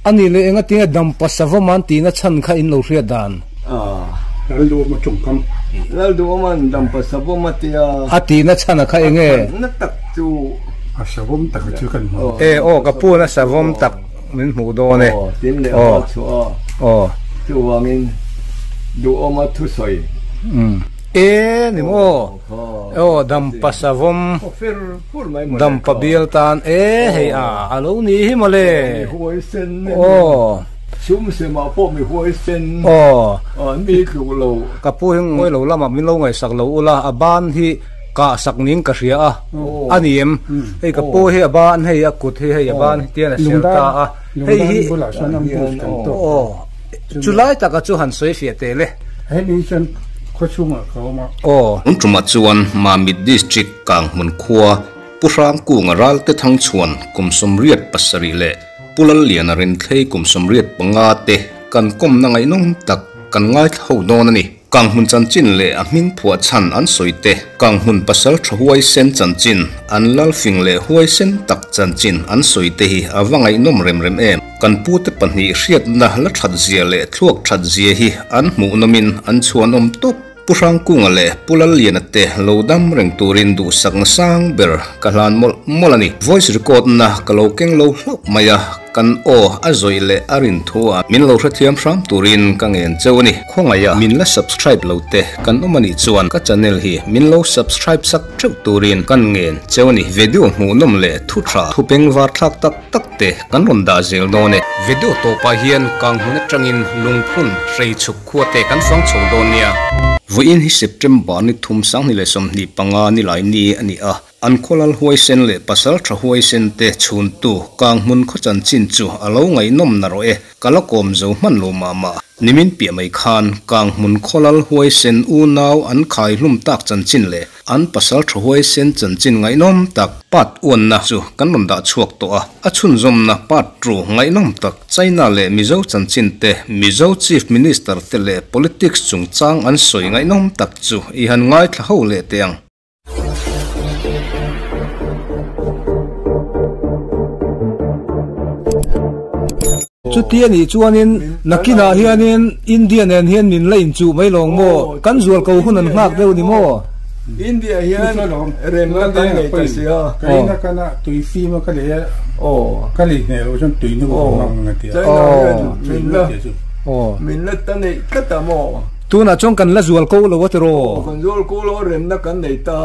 A nih leh engatinge Dampa Savawm an tihna chhan kha in lo hriat dan? Lalduhawma tawngkam. Lalduhawma'n Dampa Savawm a tia. A tihna chhan a kha enge? A thanna tak chu. A savawm tak chu kan hmu. E aw ka pu an a savawm tak min hmuh dawn e. Aw tin leh a chhuah a. Aw. Chuvangin Duhawma thusawi. E ni maw? Aw Dampa Savawm Dampa bial tan e hei a a lo ni hi mawle. Aw. Aw. Ka pu hi ngawi lo lamah min lo ngaihsak lo ula a ban hi kah sak ning ka hria a a ni em? Hei ka pu hi a ban hei a kut hi hei a ban hi tian a ser ta a hei hi aw chulai taka chu han sawi fiah teh le. Hemi chuan khawchhungah ka awm a. Aw. Tun tumah chuan Mamit District Kanghmun khua Pu Hrangkunga Ralte Thangchhuan kum 87 leh Pu Lalliana Renthlei kum 85 te kan kawmna ngaihnawm tak kan ngaithla ho dawn a ni. Kanghmun chanchin leh a hming phuah chhan an sawi te, Kanghmun pasal tha huaisen chanchin, an lalfing leh huaisen tak chanchin an sawi te hi a va ngaihnawm rem rem em. Kan pute pahnih hriatna la that zia leh thluak that zia hi an hmuhnawmin an chhuanawm tawp. Pu Hrangkunga leh Pu Lalliana te lo dam reng turin duhsakna sang ber ka hlan mawlh mawlh a ni. Voice record na ka lo keng lo hlauh mai a, kan aw a zawih leh a rin thu a min lo hrethiam hram turin ka ngen cheu a ni. Khawngaih a min la subscribe lo te kan awm a nih chuan ka channel hi min lo subscribe sak teuh turin kan ngen cheu a ni. Video hmuhnawm leh thu tha thu peng var thlak tak tak te kan rawn dah zel dawn e. Video tawpah hian Kanghmun atangin lungphun hrei chhuk khua te kan fang chho dawn nia. Vawiin hi September ni thum 2025 ni lai ni a ni a, an khawlal huaisen leh pasal tha huaisen te chhuntu Kanghmun khaw chanchin chu a lo ngaihnawm na rawh e, ka la kawm zo hman lo mah mah. Nimin piah mai khan Kanghmun khawlal huaisen unau an khai hlum tak chanchin leh An pasal tha huaisen chanchin ngaihnawm tak part uanna chu kan rawn dah chhuak tawh a, a chhunzawmna part two ngaihnawm tak China leh Mizo chanchin te, Mizo Chief Minister te leh politics chungchang an sawi ngaihnawm tak chu i han ngaithla ho leh teh ang. Chuti a nih chuanin nakinah hianin India nen hian min la inchuh mai lawng maw? Kan zual ko hun an nghak deuh ni maw? India hian remna kan nei ta si a. Kaina kana tui fim a ka lei a, ka lei hneh loh chuan tui nu ka hmang a ti a. China hian min la min la ta neih tlat a maw? Tunah chuan kan la zual ko lo a tiraw? Kan zual ko lo remna kan nei ta.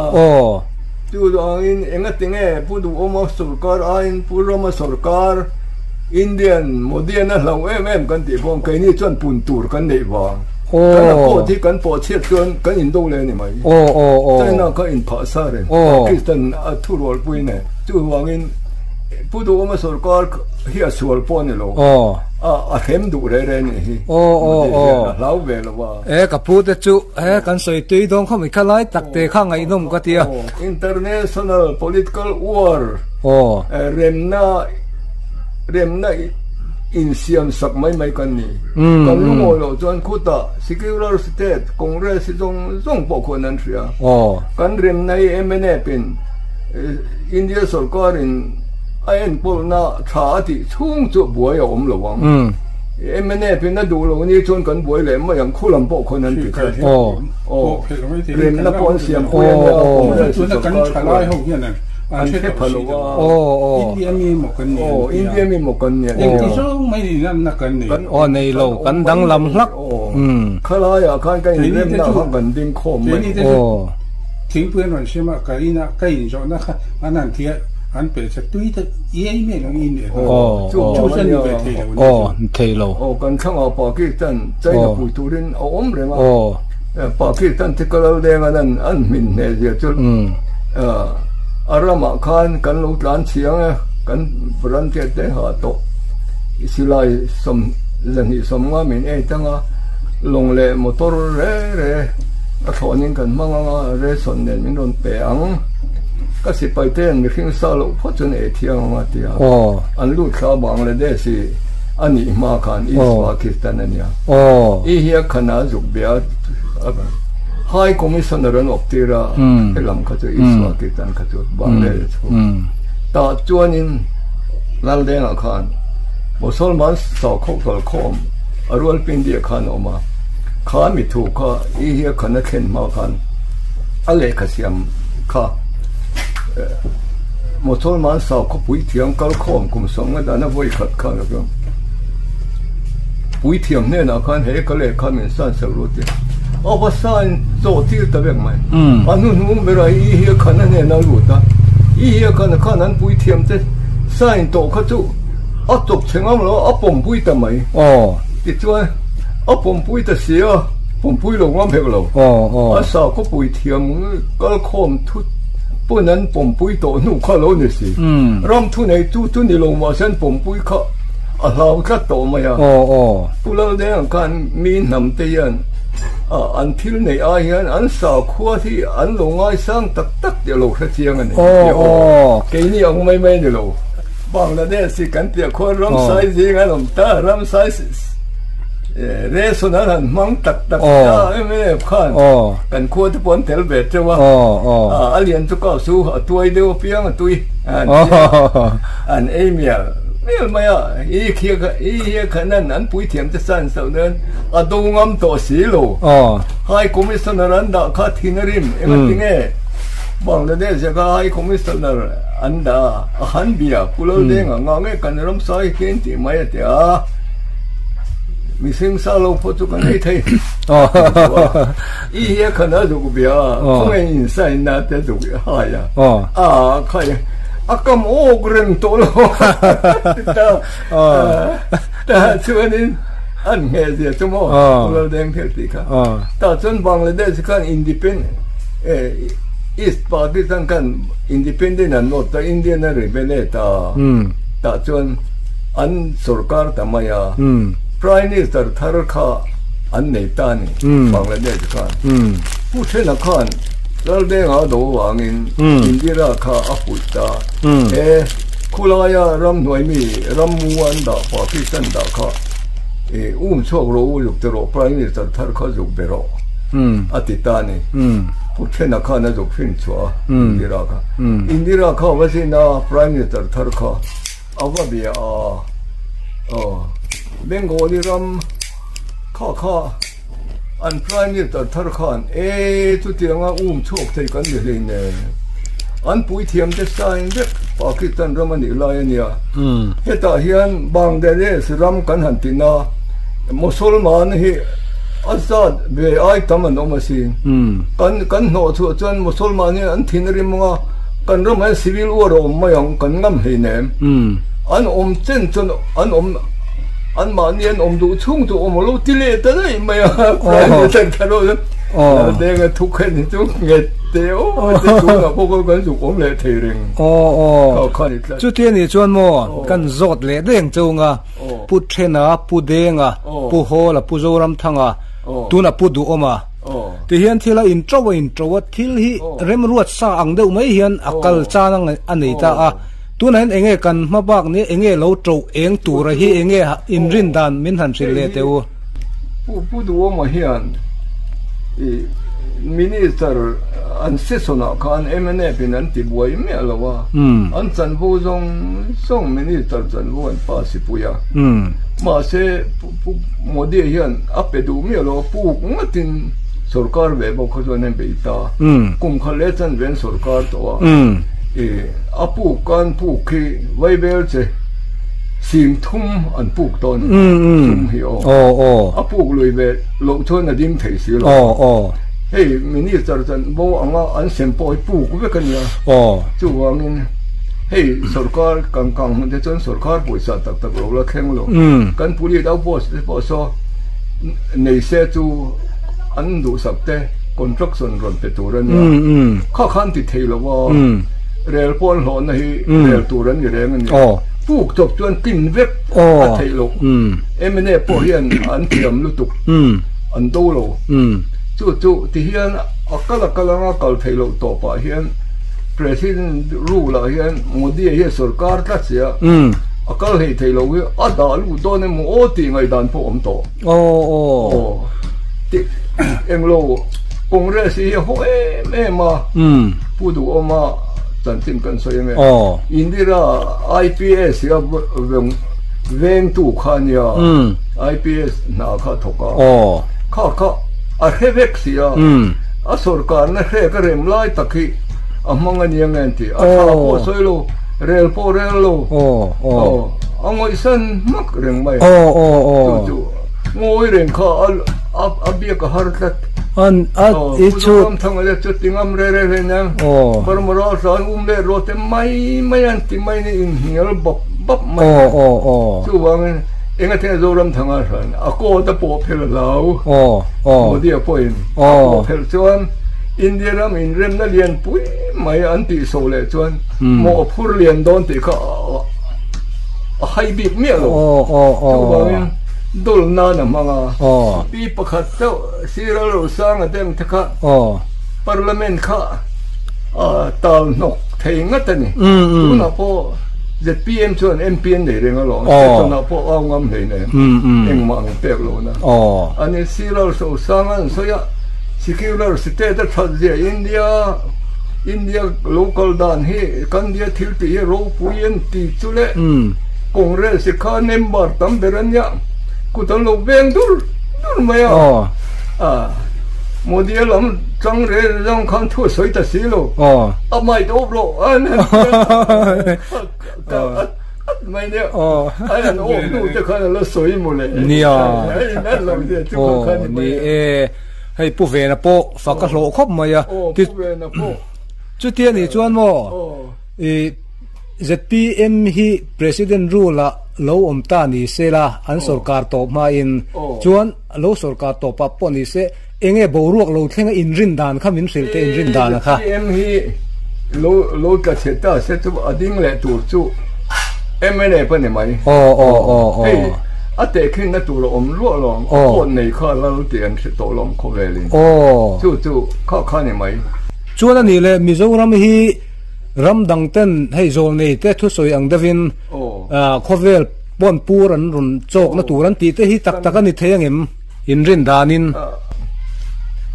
Chu vangin engatinge Pu Duhawma sorkar aiin Pu Rama sorkar Indian Modi-an a hlauh em em kan tih pawh keini chuan pun tur kan neih vang. Kan accord hi kan pawh chhiat chuan kan indo leh a ni mai. China kha inphah sa reng Pakistan a thurualpui nen. Chu vangin Pu Duhawma sorkar hi a sual pawh a ni lo. A hrem duh reh reh a nih hi. Modi hian a hlau ve lo a. E ka pu te chu he kan sawi tui dawn kha mai kha lai tak te kha ngaihnawm ka ti a. International political war remna remna insiam sak mai mai kan ni. Kan lungawi loh chuan khutah secular state Congress hi zawng zawng pawh khuan an hria. Kan remna hi MNF in India sorkar in a enkawlna tha a tih chhung chu buai a awm lo ang. MNF in a duh lo ni chuan kan buai leh mai ang, khulam pawh khawn an ti kha. Aw, remna pawh an siam pui a nia, Congress sorkar khuan an hre pha lo a. India mi maw kan ni an ti a. India mi maw kan ni an ti a. Engti zawng mai ni an na kan nei. Aw, nei lo, kan danglam hlak. Khalaiah khan kan inremna kha kan ding khawm mai. Thingpui an rawn siam a, ka ina ka inzawhna kha an han ti a, an pe che tui te iai mai lo in leh aw chu chu chuan ni ve thei lo aw ni thei lo aw kan thlangah Pakistan China pui turin a awm reng a aw Pakistan te ka lal deng an an hmin hneh zia chu a ramah khan kan lo tlan chiang e kan volunteer te ha tawh silai sawm zahnih sawmnga min ei tang a lawng leh motor re re A thlawnin kan hmang ang a, ration nen min rawn pe ang. Ka sipai te hian mihring sa loh phawt chuan ei thiang ang a ti a. An lut thla Bangladesh hi a nih hma khan East Pakistan a nia. I hi a khana zuk bia High Commissioner an awp tir a, helam kha chu East Pakistan kha chu Bangladesh chu. Tah chuanin Laldengah khan. Mosolman sakhaw kalkhawm a Rawalpindi ah khan a awm a, kha mi thu kha i hi a khan a thlen hma khan a lehkha siam kha Mosolman sakhaw puithiam kalkhawm kum sawmnga dana vawi khat khan a chuan puithiam hnenah khan he ka lehkha min san sak ru tih a va sign zawh tir ta vek mai. A hnuhnung berah i hi a khan a hnenah a lut a, i hi a khan a khan an puithiam te sign tawh kha chu a chawp chhe ngam lo a pawmpui ta mai. Tichuan a pawmpui ta si a, pawmpui lo ngam hek lo. A sakhaw puithiam kalkhawm thut pawn an pawmpui tawh hnu kha lo ni si. Ram thu nei tu chu ni lo mahse an pawmpui kha a hlau tlat tawh mai a. Pu Laldenga khan mi hnam te hian an thil neih ai hian an sakhua hi an lo ngaisang tak tak tih a lo hre chiang a ni. Keini ang mai mai a ni lo. Bangladesh hi kan piah khuan ramsai zing an awm ta, ramsai ration an han hmang tak tak ta em em khan kan khua te pawh an tel ve teuh a, a lian chu kau su a tuai deuh apiang a tui an ei mial mial mai a, i khi i hi khan an an puithiam te san sauh nan a do ngam tawh si lo, High Commissioner an dah kha thin a rim engatinge Bangladesh ah kha High Commissioner An da a han bia Pu Laldenga nga nge kan ram sa hi tlen tih mai a ti a, mihring sa lo pawh chu kan ei thei i hi a khan a zuk bia khawnge in sign na te zuk hai a a khai a kam awk reng tawh lo ta ta chuanin an nge zia chu maw Pu Laldeng thil tih kha ta chuan Bangladesh khan independent East Pakistan khan Independent an nawt ta, Indian a ri ve leh ta. Tah chuan an sorkar ta mai a, Prime Minister thar kha an nei ta a ni, Bangladesh khan. Pu Thena khan Laldenga a do avangin Indira kha a fuih ta. He khulaia ramhnuai mi rammu an dah Pakistan dah kha um chhuak rawh u zuk ti rawh, Prime Minister thar kha zuk be rawh a ti ta a ni. Pu Thena khan a zuk hrin chhuah a, Indira kha. Indira kha va zin a, Prime Minister thar kha a va bia a, aw Bengali ram kha kha an Prime Minister thar khan e chutianga um chhuak thei kan ni hlei nen an puithiam te sign vek Pakistan ram a nih lai a nia. Hetah hian Bangladesh ram kan han ti na. Mosolman hi a zat ve ai tam an awm asin. Kan kan hnawh chhuah chuan Mosolman hi an thin a rim ang a, kan ramah hian civil war a awm mai ang, kan ngam hlei nem. An awm chen chuan an awm anmahni an awm duh chhung chu awm lo ti leh ta daih mai a. Prime Minister thar ho chuan Laldenga thukhen hi chu nghet teh aw te tunah pawh kan zuk awm leh thei reng. Chuti anih chuan maw kan zawt leh daih ang cheu anga. Pu Thena, Pu Denga, Pu Hawla, Pu Zoramthanga, tunah Pu Duhawma ti hian thil a inṭo a inṭo a, thil hi remruat sa ang deuh mai hian a kal chan a nei ta a. Tunah hian enge kan hma bak nia enge lo ṭo eng tura hi enge inrin dan min han hrilh leh teh u. Pu Duhawma hian i Minister an session ah khan mnf in an ti buai miah lo a, an chanvo zawng zawng Minister chanvo an pass i pui a, mahse Pu Modi hian a pe duh miah lo a, puk ngatin sorkar ve bawk kha chuan an bei ta, kum khat leh chanve an sorkar tawh a, i a puk khan puk khi vaibel che sing thum an puk tawh a ni, thum hi aw, a puk lui ve loh chuan a ding thei si lo. Hei Minister chan bo anga an sem pawh hi puk vek a nia. Chuvangin hei sorkar kan kang hmun te chuan sorkar pawisa tak tak lo la thleng lo. Kan police outpost te pawh saw nei se chu an duhsak te construction rawn pe tur a nia. Kha khan ti thei lo a, rel pawh an hlawhna hi rel tur an ni reng a ni. Puk chawp chuan tlin vek a theih loh. Mnf pawh hian an thiam lutuk. An do lo. Chu chu ti hian a kal a kal anga kal theih loh tawpah hian President rule ah hian Modi a hian sorkar tlat sia a kal hlei theih loh hi a dah lut dawn emaw aw tih ngaihdan pawh a awm tawh. Aw ti englo Congress hi a haw em em a Pu Duhawma chanchin kan sawi ange Indira IPS hi a veng. Vengtu kha nia IPS hna kha a thawk a, kha kha a hre vek si a, a sawrkarna hrek a rem lai tak hi a hmang a nia nge an ti, a thla pawh a sawi lo, rel pawh rel lo, a ngawihsan hmak reng mai, chu chu ngawi reng kha a biak a har tlat. Pu Zoramthanga te chu ti ngam reh reh hle nia, Burma raltlan um leh rawh te mai mai an ti mai ni inhnial bawk. Bap mai a. Chuvangin engatinge Zoramthanga hran a court a pawh phel a hlau. Modi-a pawhin a pawh phel chuan India ram inremna lian pui mai an tih so leh chuan mawh a phur lian dawn tih kha a hai bik miah lo. Chuvangin dawlh nan a hmang a. Pi pakhat chauh Siral Rosanga te ang te kha Parliament kha a tal hnawk thei ngat a ni. Tunah pawh ZPM chuan MP an nei reng alawm, station ah pawh au ngam hlei nen engmah an pek lo na. Ani Siral Sosang an sawi a, secular state a that zia India India local dan hi kan dia thil tih hi ropui an ti chu le Congress hi kha member tam ber a nia kut an lo veng dur dur mai a. Modi a lam chang rel zawng khan thu a sawi ta si lo. A mic off rawh an han ti a. At mai nia. Ai an off hnu te khan a la sawi maw le. Nia. Ni e. Hei Pu Vena pawh fak a hlawh khawp mai a. Pu Vena pawh. Chutia nih chuan maw i ZPM hi President rule ah lo awm ta ni se la an sorkar tawp hmain chuan Lo sorkar tawpah pawh ni se, enge boruak lo thlenga inrin dan kha min hrilh teh inrin dan a kha. ZPM hi lo lo tla chhe ta se chu a ding leh tur chu mla pawh ni mai. Aw aw aw aw. Hei a tehkhinna tur a awm luah lo ang, a phone nei kha lal tih an hre tawh lo ang khawvelin. Aw. Chu chu kha kha ni mai. Chuan a nih leh Mizoram hi ram dang ten hei zawl nei te thusawi ang deuhin khawvel Pawn pur an rawn chawkna tur an tih te hi tak tak a ni thei angem? Inrin danin.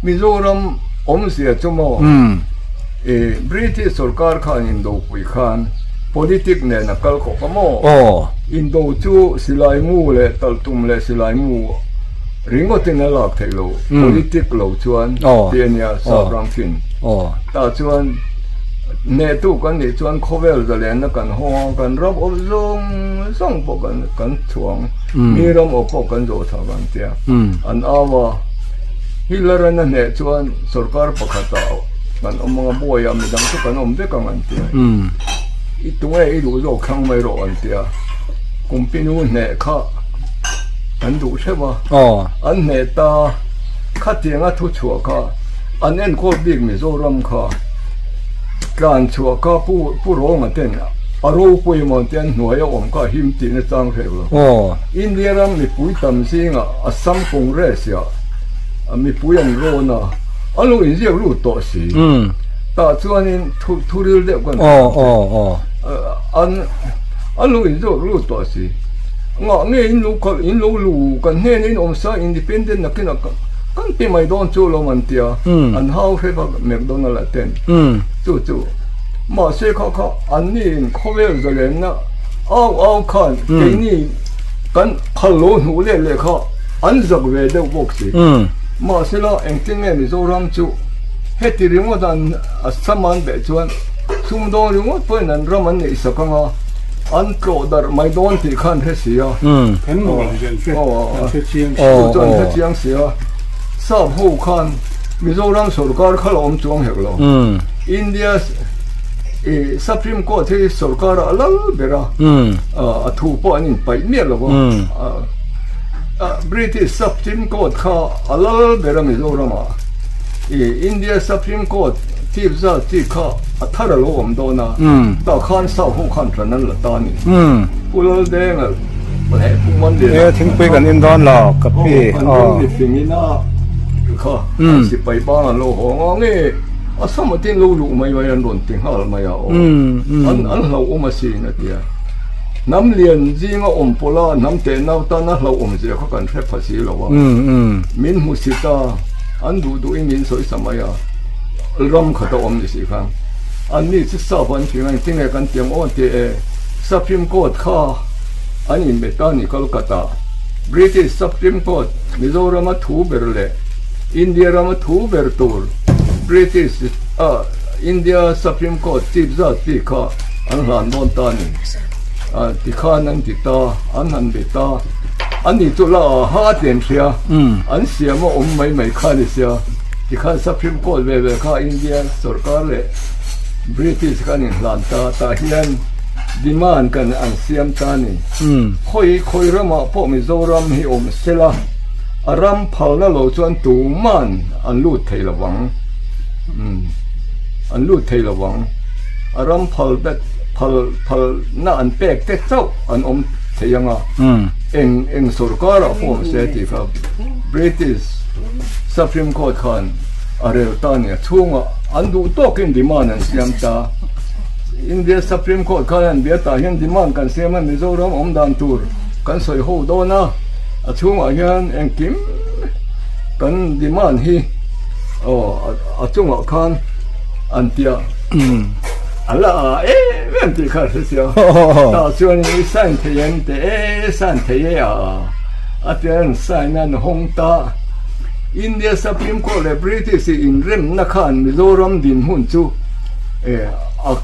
Mizoram awmzia chu maw? British sorkar khan indopui khan politic nen a kal khawp a maw? Indo chu silai mu leh talhtum leh silai mu ringawtin a lak theih lo, politic lo chuan tih a nia sap ram fin. Tah chuan hnehtu kan nih chuan khawvel zalenna kan hawng a, kan ram awp zawng zawng pawh kan kan chhuang, mi ram awp pawh kan zawh chhak ang tia an au a. Hitler an a hneh chuan sorkar pakhatah kan awm ang a, buaiah midang chu kan awm vek ang an tia. I tunge i duh zawk thlang mai rawh an tia. Kumpinu hneh kha an duh hreuh a, an hneh ta khatianga thu chhuah kha an enkawl bik Mizoram kha tlan chhuah kha Pu Pu Rawnga ten a ropui emaw an tia an hnuai a awm kha him tihna chang hreuh lo. India ram mipui tam zingah Assam Congress ah mipui an rawn a, an lo inziak lut tawh si. Tah chuanin thu thu ril deuh kan an an lo inziak lut tawh si. Ngah nge in lo kal in lo lu kan hnena in awm sa independent nakinah Kan ti mai dawn chu lo an tia, an hau hre bak McDonald a ten chu chu. Mahse kha kha an ni in khawvel zalenna au au khan keini kan phal lo hnuh leh leh kha an zak ve deuh bawk si. Mahse la engtin nge Mizoram chu heti ringawt an Assam an beh chuan sumdawng ringawt pawhin an ram an neih sak anga an tlawh darh mai dawn tih kha an hre si a. Kan mawl an hre chiang si a. Chu an hre chiang si a. Sap ho khan Mizoram sorkar kha la awm chuang hek lo. India Supreme Court hi sorkar ah a lal ber a, a thu pawh an inpaih miah lo a. British Supreme Court kha a lal ber a Mizoram ah. India Supreme Court chief judge chi kha a thar a lo awm dawn a, tah khan South ho khan ṭan an la ta a ni. Pu Laldenga leh Pu Manliana E thingpui kan in dawn lo ka pi an ram ni fing in a kha an sipai bang an lo haw nga nge a sama tin lo luh mai mai an rawn ti nghal mai a aw an an hlauhawm asin a tia. Hnam lian zinga awm pawla hnam teh nau tana hlauhawm zia kha kan hre pha si lo a, min hmu si ta, an duh duhin min sawi sa mai a, ram khat a awm ni si khan an ni chu sap an fing a, engtinge kan ti ang aw an ti e, Supreme Court kha an inbe ta ni Kolkata British Supreme Court Mizoram a thu ber leh India ram a thu ber tur British a India Supreme Court Chief Judge tih kha an hlan dawn ta ni. Tikhan an ti ta, an han be ta. Ani chu la a ha tih an hria, an siam a awm mai mai kha a ni sia. Tikhan Supreme Court ve ve kha India sorkar leh British khan inhlan ta, tah hian demand kan an siam ta a ni. Khawi khawi ramah pawh Mizoram hi awm sela, a ram phalna lo chuan tuman an lut thei lo vang. An lut thei lo vang. A ram phal phal phalna an pek te chauh an awm thei ang a, eng eng sorkarah pawh awm se tih kha British Supreme Court khan a rel ta a ni. A chhungah an duh tawkin demand an siam ta. India Supreme Court khan an bia tah hian demand kan siam a, Mizoram awm dan tur kan sawi ho dawn a, a chhungah hian engkim kan demand hi aw a chungah khan an tia. A la a em em tih kha a hre sia. Tah chuan i sign thei em teh e, sign thei e a a tia an sign a an hawng ta. India Supreme Court leh British i inremna khan Mizoram dinhmun chu a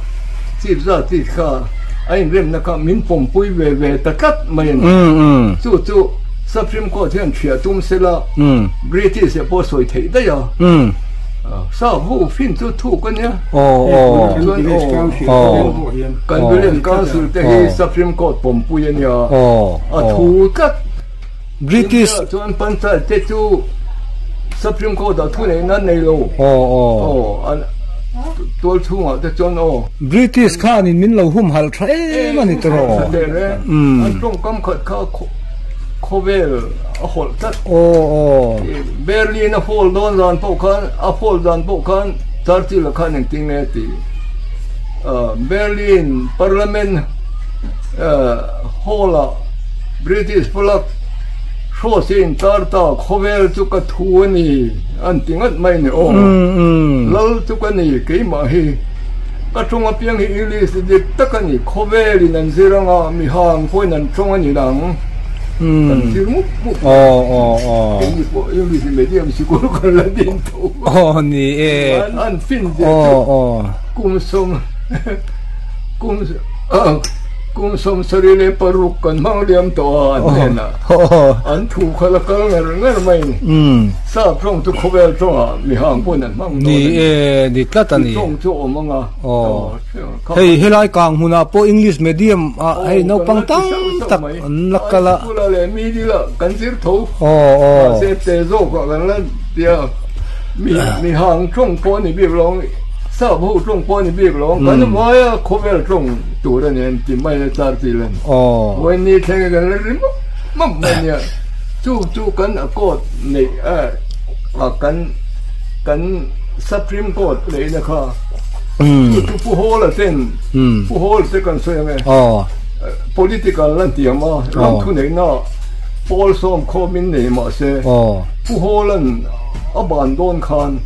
chip zat tih kha a inremna kha min pawmpui ve ve ta tlat mai a ni. Chu chu Supreme Court hian hriah tum sela British e pawh sawi theih daih a. Sa ho fin chu thuk a nia. Chuan aw kan Village Council te hi Supreme Court pawmpui a nia. A thu tlat. British chuan Panchayat te chu Supreme Court ah thu neihna an nei lo. Aw tual chhungah te chuan aw. British khanin min lo humhalh tha em a ni tawh. An tawngkam khat kha Khawvel a hawlh tlat. Berlin a fall dawn zan pawh khan a fall zan pawh khan Churchill a khan engtin nge ti Berlin Parliament hall ah British flag hrawse in tar ta khawvel chu ka thu a ni an ti ngat mai ni aw. Lal chu ka ni keimah hi ka tawng apiang hi English dik tak a ni khawvel in an zir anga mihang pawhin an tawng a ni nang. Kan thil mup mup keini pawh English medium sikul kan la din tho. Aw ni e. An fin zia chu kum sawm kum kum 76 kan hmang liam tawh a an hnenah an thu kha la kal ngar ngar mai ni. Sap tawng chu khawvel tawngah mihang pawhin an hmang dawn a ni. Ni e, ni tlat a ni. Tawng chu awm anga. Hei helai kang hmunah pawh English medium ah hei naupang tam tak an la kal a. Sikula leh middle ah kan zir tho. Mahse te zawkah kan la tia mihang tawng pawh a ni bik lo ang, sap ho tawng pawh a ni bik lo ang, kan vaia khawvel tawng tur a ni an ti mai a char chi len. Vawiin ni thleng hi kan la ri mawp mawp mai nia. Chu chu kan a court neih a kan kan Supreme Court neihna kha chu chu Pu Hawla ten Pu Hawla te kan sawi ang e political lan tiam a ram thu neihna pawl sawm khawm in nei mahse Pu Hawla'n a ban dawn khan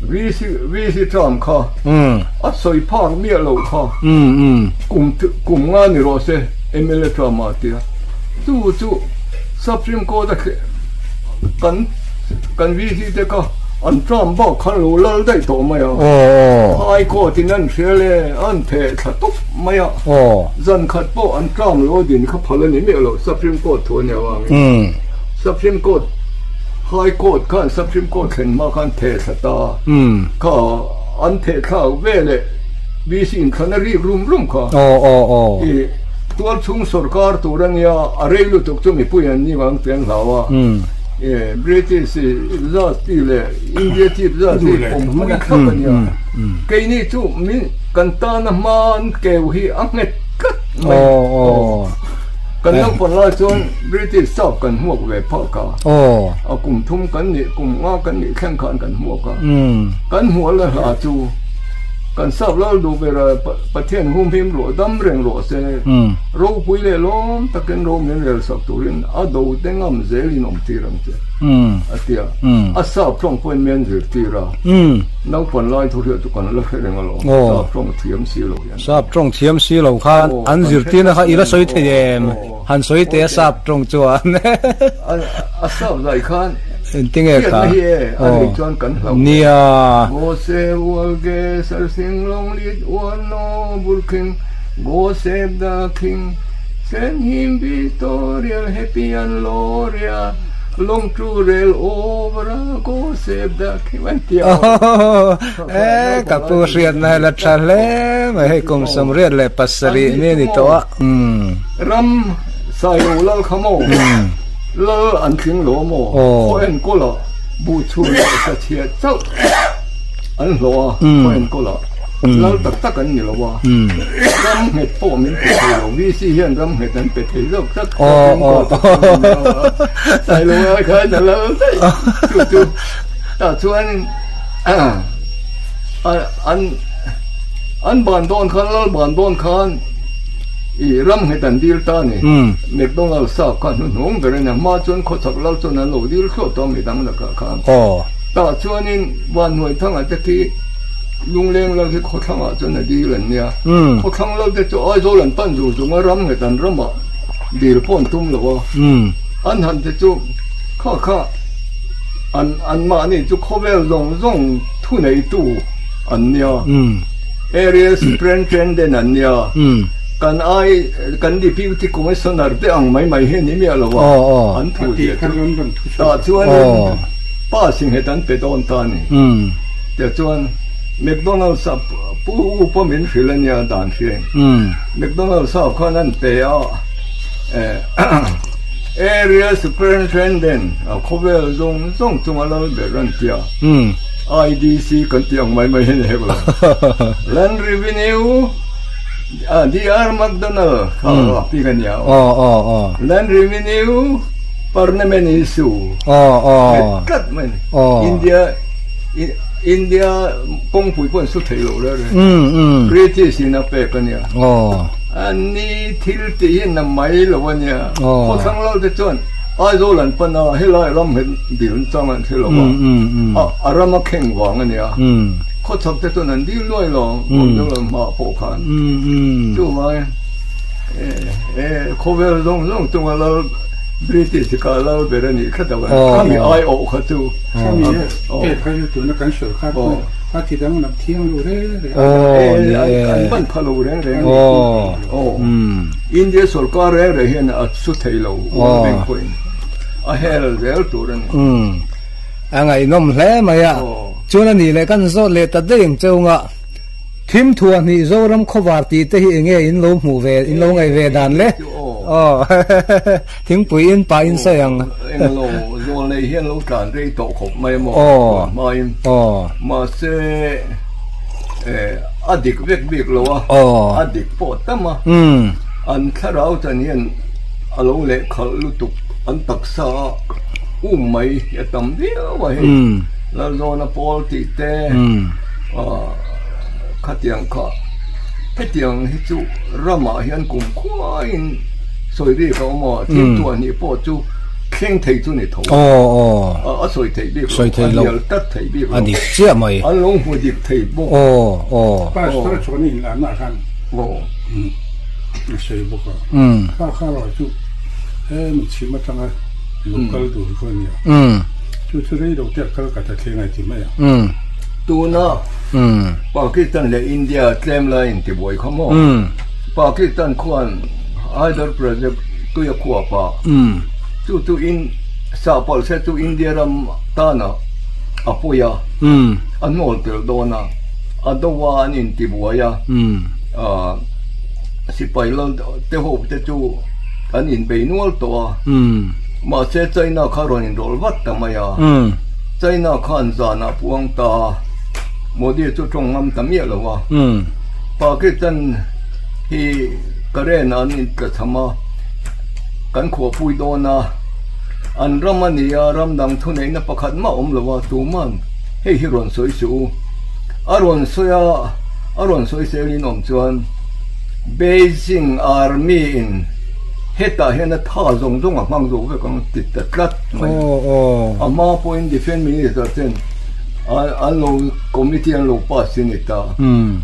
VC VC term kha a sawi phak miah loh kha kum kum nga ni rawh se MLA term ah tia. Chu chu Supreme Court a kan kan VC te kha an term bak khan lo lal daih tawh mai a. High Court in an hria le an theh thla tawp mai a. Zan khat pawh an term lo din kha phal a ni miah lo Supreme Court thu a nia vangin. Supreme Court High Court khan Supreme Court thlen hma khan theh thla ta kha an theh thlak veleh VC in thlan a rik rum rum kha. Tual chhung sorkar tur a nia, a rei lutuk chu mipui an ni vang tih an hlau a. British zat ti leh India chief zat hi pawmpui thlap a nia. Keini chu min kan tana hma an keu hi a nghet tlat mai. Kan naupang lai chuan British sap kan hmuak ve phak a. A kum thum kan nih, kum nga kan nih thleng khan kan hmuak a. Kan hmuah la hla chu. Kan sap lal duh ber a, Pathian humhim rawh dam reng rawh se, ropui leh lawm takin ro min rel sak turin a do te ngam zelin awm tir ang che. A ti a. A sap tawng pawhin min zirtir a. Naupan lai thu hriat chu kan la hre reng alawm. Sap tawng thiam si lo hian. Sap tawng thiam si lo khan an zirtirna kha i la sawi thei em? Han sawi teh a sap tawng chuan. A sap zai khan Engtinge kha? Hriatna hi e, a nei chuan kan hlauh. Nia. Go save world gesar sing long lit one noble king Go save the king Send him victorial happy and loria Long to rel over a Go save the king an ti a. E ka pu hriatna hi la tha hle mai hei kum 87 mi a ni tawh a. Ram Sailo lal kha maw lal an tling lo maw khaw enkawl ah buh chhun leh sachhiah chauh an hlawh a khaw enkawl ah lal tak tak an ni lo a ram nghet pawh min pe thei lo VC hian ram nghet an pe thei zawk tak Sailo ai khan a lal daih chu chu tah chuan an an ban dawn khan lal ban dawn khan i ram nghet an dil ta a ni McDonald sap kha hnuhnung ber a ni a hma chuan khawchhak lal chuan an lo dil thlawt tawh a midang lakah khan tah chuanin Vanhnuaithanga te khi Lungleng lal hi khawthlangah chuan a dil an nia. Khawthlang lal te chu Aizawl an pan zung zung a, ram nghet an ramah dil pawh an tum lo a. An han te chu kha kha an an mahni chu khawvel zawng zawng thuneitu an nia. Area Superintendent an nia. Kan ai kan Deputy Commissioner te ang mai mai hi a ni miah lo a. An thu zia chu tah chuanin pa singhet an pe dawn ta a ni. Tichuan, McDonald's a pu upa min hrilh a nia dan hriain. McDonald's ho khan an pe a, Area Superintendent a khawvel zawng zawng chunga lal ber an ti a, IDC kan tih ang mai mai hi a ni hek lo. Land Revenue, DR McDonald kha a bik a nia. Land Revenue Parliament Issue nghet tlat mai a ni. India India kawngpui pawh an su thei lo reng reng. British in a pek a nia. An ni thil tih hi na mai lo a nia. Khawthlang lo te chuan Aizawl an pan a, helai ram hi dil chang an hre lo a, a ram a kheng vang a nia. Khawchhak te chuan an dil luai lo, awm hma pawh khan. Chuvangin khawvel zawng zawng chunga lal British kha lal ber a nih khat a, khami aiawh kha chu. Khami e phei chu tuna kan sawi kha a ti danglam thiang lo reng reng a. An ban pha lo reng reng a ni. India sorkar reng reng hian a su thei lo World Bank pawhin a hel zel tur a ni. A ngaihnawm hle mai a. Chuan a nih leh kan zawt leh ta daih ang cheu nga. Thim thuah hnih Zoram khawvar tih te hi enge in lo hmuh ve, in lo ngaih ve dan le? Aw, thingpui in pah in sawi ang. Eng lo, zawl nei hian lo tlan rei tawh khawp mai maw? Tun hmain. Mahse, a dik vek bik lo a, a dik pawh tam a. An thlarau chan hian a lo lehkhalh lutuk, an taksa a um mai a tam viau a hei. Lalzawna pawl tih te. Khatiang kha hetiang hi chu ramah hian kum khuaiin sawi bik a awm a, thil tuah hnih pawh chu thleng thei chu ni tho a, a sawi theih bik lo, a hnial tlat theih bik lo, an lo hmu dik thei bawk. Pastor chuan a inlarna khan a sawi bawk a, kha kha erawh chu he michhim atanga lo kal tur kha a nia, chu chu rei lo te a kal ka ta thleng a ti mai a. Tuna Pakistan leh India tlem lai in tibuai kha maw? Pakistan khuan Hydel Project tui a khuap a, chu chu in sahpalh se chu India ram tana a pawi a, a hnawl tel dawn a, a do a an in tibuai a, sipai lal te ho te chu an inbei nual tawh a, mahse China kha rawn inrawlh vat ta mai a. China khan zanah puang ta Modi chu tawng ngam ta miah lo a, Pakistan hi current an intla cham a, kan khuahpui dawn a, an ram a ni a, ram dang thuneihna pakhat mah awm lo a, tuman hei hi rawn sawi suh u. A rawn sawi a, a rawn sawi sel in awm chuan Beijing Army in. Hetah hian a tha zawng zawng a hmang zo vek ang ti ta tlat mai. A hma pawhin Defence Minister ten an lo committee an lo pass a ni ta.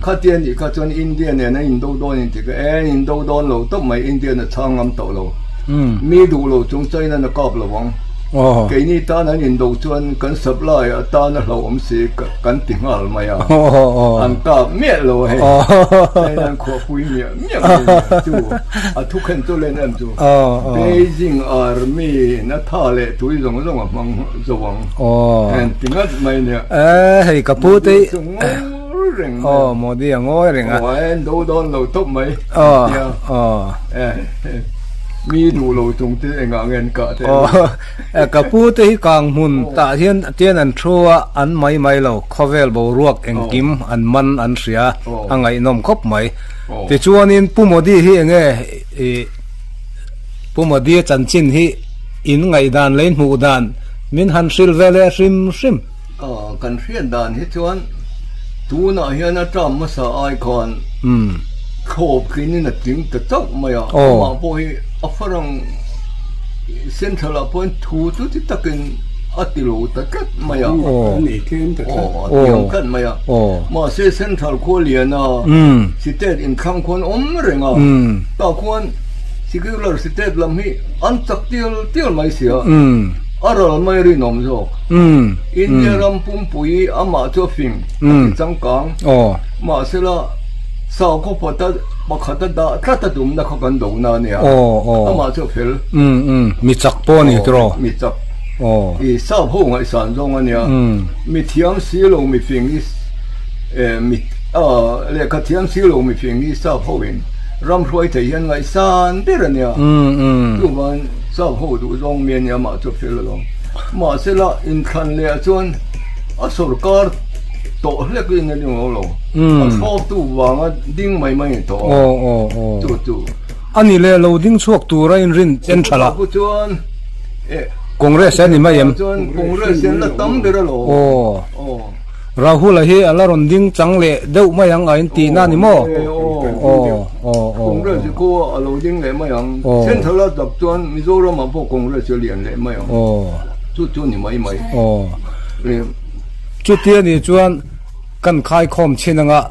Khatia nih kha chuan India nen an indo dawn in ti kha e an indo dawn lo tawp mai India in a chhang ngam tawh lo. Mi duh lo chung China in a kap lo ang. Keini tan an indo chuan kan supply atan a hlauhawm si kan ti nghal mai a. An kap miah lo a hei. China an khuahpui miah miah mai a chu. A thu khen chu len em chu. Beijing Army in a tha leh tui zawng zawng a hmang zo ang. Heng ti ngat mai nia. Eh hei ka pu te chu ngawi reng mai. Aw Modi a ngawi reng a. Aw en do dawn lo tawp mai. Aw aw. Eh mi duh lo chung te engah nge an kah te. Aw ka pu te hi kang hmun tah hian tian an thu a an mai mai lo khawvel boruak engkim an man an hria a ngaihnawm khawp mai. Tichuanin Pu Modi hi enge i Pu Modi a chanchin hi in ngaihdan leh in hmuh dan min han hrilh ve leh hrim hrim. Kan hriat dan hi chuan tunah hian a term hmasa ai khan thlawp tlinin a tling ta chauh mai a, amah pawh hi a farang Central ah pawhin thu chu ti takin a ti lo ta tlat mai a, a tiang tlat mai a, mahse Central khua lian a State inthlang khuan awm reng a, tah khuan Secular State lam hi an chak tial tial mai si a, a ral mai rinawm zawk. India ram pumpui amah chu a fing a ti changkang, mahsela Sakhaw phawta pakhata dah tlat a tumna kha kan do na ania, amah chu a fel. Mi chak pawh a ni tiraw? Mi chak. I sap ho ngaihsan zawng ania, mi thiam si lo mi fing hi mi lehkha thiam si lo mi fing hi sap ho in ram hruai thei hian ngaihsan ber ania, chuvang sap ho duh zawng mi ania amah chu a fel alawm. Mahsela inthlan leh ah chuan a sorkar tawh hlek in a ni ngo lo. A thlawptu vanga ding mai mai ni tawh a. Chu chu. A ni leh lo ding chhuak tura inrin chen tha la. Chu chuan Congress a ni mai em? Chuan Congress hian la tam ber a lo. Rahul-a hi a la rawn ding chang leh deuh mai ang a intihna a ni maw? Congress hi khu a lo ding leh mai ang. Central a tak chuan Mizoram-ah pawh Congress hi a lian leh mai ang. Chu chu ni mai mai. Chutia nih chuan kan khaikhawm chhin anga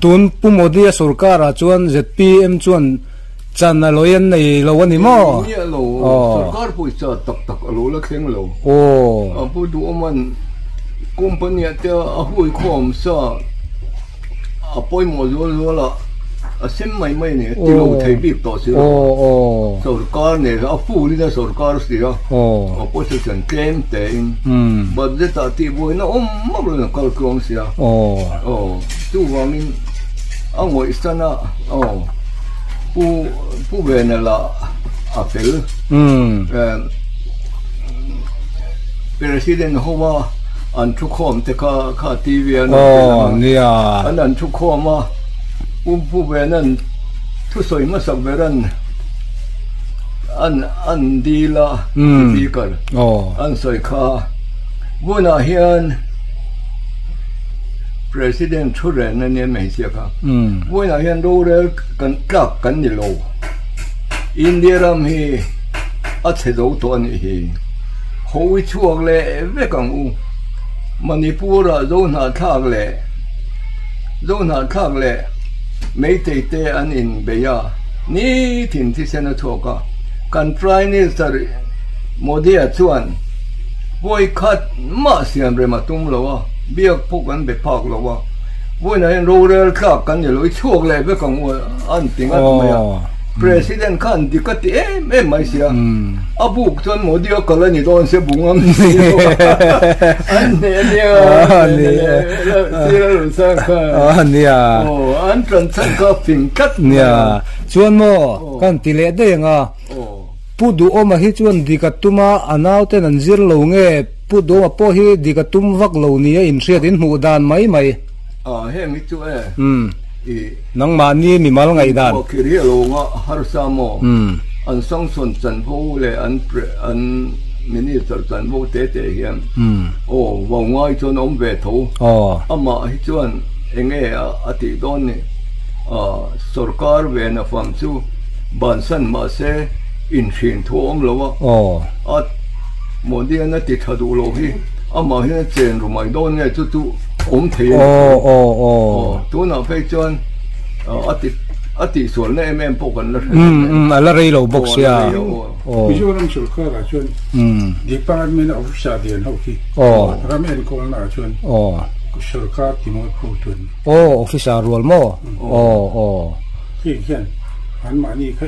tun Pu Modi-a sorkar-ah chuan zpm chuan chan a lawi an nei lo a ni maw? Nei miah lo, sorkar pawisa tak tak a lo la thleng lo. Pu Duhawman company-ah te a huikhawm sa a pawimawh zual zual a, a sem mai mai a ni, ti lo thei bik tawh si lo. Sorkar nen a full in a sorkar si a, opposition tlem tein budget ah tihbuaina awm map lo in a kal tluang si a, chuvangin a ngawihsan a, Pu Pu Vena lah a fel, President ho a an thu khawm te kha kha TV an rawn tel ang a, an an thu khawm a, Pu Pu Vena'n thusawi hmasak ber an an an dil a, Speaker an sawi kha hunah hian President thu reng a nia hmeichhia kha. Vawiinah hian rorel kan tlak kan ni lo. India ram hi a chhe zo tawh a nih hi. Hawi chhuak leh vek ang u. Manipur-ah zo hnahthlak leh zo hnahthlak leh Meitei te an inbei a, nitin thisen a chhuak a. Kan Prime Minister Modi-a chuan vawi khat mah siam rem a tum lo a, biak pawh kan be phak lo a, vawiinah hian rorel tlak kan ni lo, i chhuak leh vek ang u an ti ngat mai a, President khan dik a ti em em mai sia, a buk chuan Modi a kal a ni dawn sia bu ngam si lo a, an hneh nia sir a rawn sang kha, aw an tan chhan kha fing tlat mai a. Chuan maw kan ti leh daih ang a. Pu Duhawma hi chuan dik a tum a, a nauten an zir lo nge Pu Duhawma pawh hi dik a tum vak lo nia inhriat in hmuh dan mai mai. A, heng hi chu e, i. Nangmahni mimal ngaihdan. Aw khir hi a lo nga harsa maw? An sanction chanvo leh an an minister chanvo te te hian aw vau ngai chuan a awm ve tho. Amah hi chuan eng nge a tih dawn ni? Sorkar ve na fam chu. Bansan mah se inhrin thu a awm lo a, a Modi-an a ti tha duh loh hi amah hian a chen ru mai dawn nge chu chu awm thei a ni tho. Tunah phei chuan a ti a tihsualna em em pawh kan la hre lo mai. A la rei lo bawk sia. Mizoram sorkarah chuan department officer lian ho khi ram enkawlnaah chuan sorkar timawi phu tun. Aw officer rual maw? Aw aw. Heng hian anmahni kha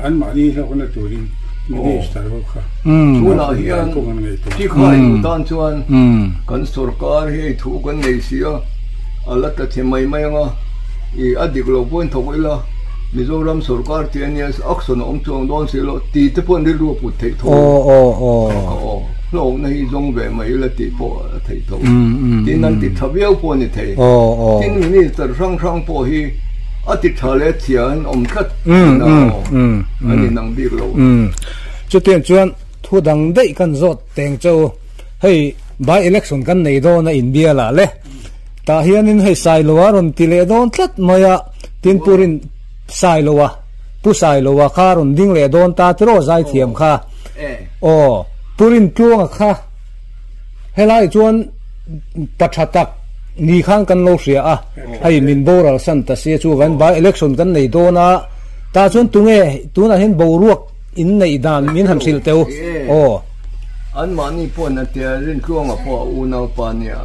anmahni hlawkna turin minister ho kha Tunah hian Tikhai duh tan chuan kan sorkar hi hei thu kan nei si a, a la ta chhe mai mai ang a, ih a dik lo pawhin thawk ila Mizoram sorkar tih a nia action a awm chuang dawn si lo ti te pawhin rilru a put theih tho. Aw hlawkna hi zawng ve mai ila tih pawh a theih tho. Tin an ti tha viau pawh a ni thei. Tin minister hrang hrang pawh hi. A ti tha leh chhia an awm tlat thin a aw, an inang bik lo. Chutiang chuan thu dang daih kan zawt teng che u, hei by election kan nei dawn a inbia lah le, tah hianin hei Sailoa rawn ti leh dawn tlat mai a, tin Purin Sailoa, Pu Sailoa kha rawn ding leh dawn ta tiraw zaithiam kha, aw Purin Tluanga kha. Helai chuan pa tha tak ni khan kan lo hria a, hei min boral san ta sia chuvan by election kan nei dawn a, tah chuan tunge tunah hian boruak in neih dan min han hrilh teu aw. Anmahni pawhin a tia Rintluanga pawh a unaupa nia,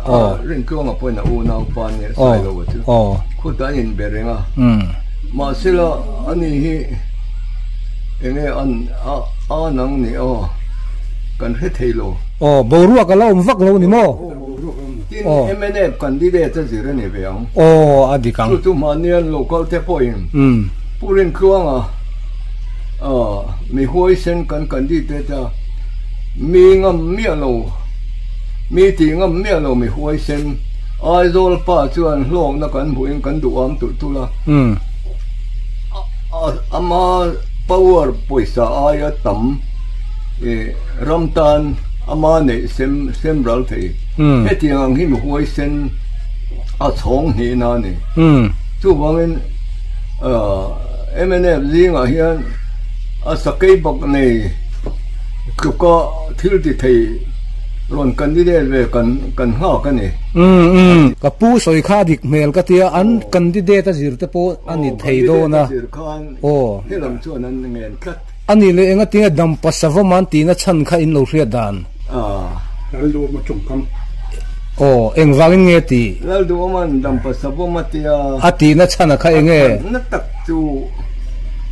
Rintluanga pawhin a unaupa nia Sailoa chu khutah an inbe reng a, mahsela ani hi enge an a nang ni aw kan hre thei lo. Aw, boruak a la awm vak lo ni maw? Tin, mnf candidate a zir a ni ve ang. Aw, a dik ang. Chu chu mahni an local te pawhin Pu Rintluanga mi huaisen kan candidate a, mi ngam miah lo, mi tih ngam miah lo mi huaisen Aizawl pa chuan hlawkna kan hmuhin kan duham tulh tulh a. Ama power pawisa aia tam ram tan ama neih sem sem ral thei. Hetiang ang hi mi huaisen a chhawng hnihna a ni. Chuvangin mnf zingah hian a sakei bak nei tluka thil ti thei rawn candidate ve kan kan nghak a ni. Ka pu sawi kha dik hmel ka tia an candidate a zir te pawh a ni thei dawn a. Aw. Helam chuan an ngen tlat. A nih leh enga tinge dampa savam an tihna chhan kha in lo hriat dan? Lalduhawma tawngkam. Aw, engvangin nge ti? Lalduhawma'n dampa savam a tia. A tihna chhan a kha enge? A chhanna tak chu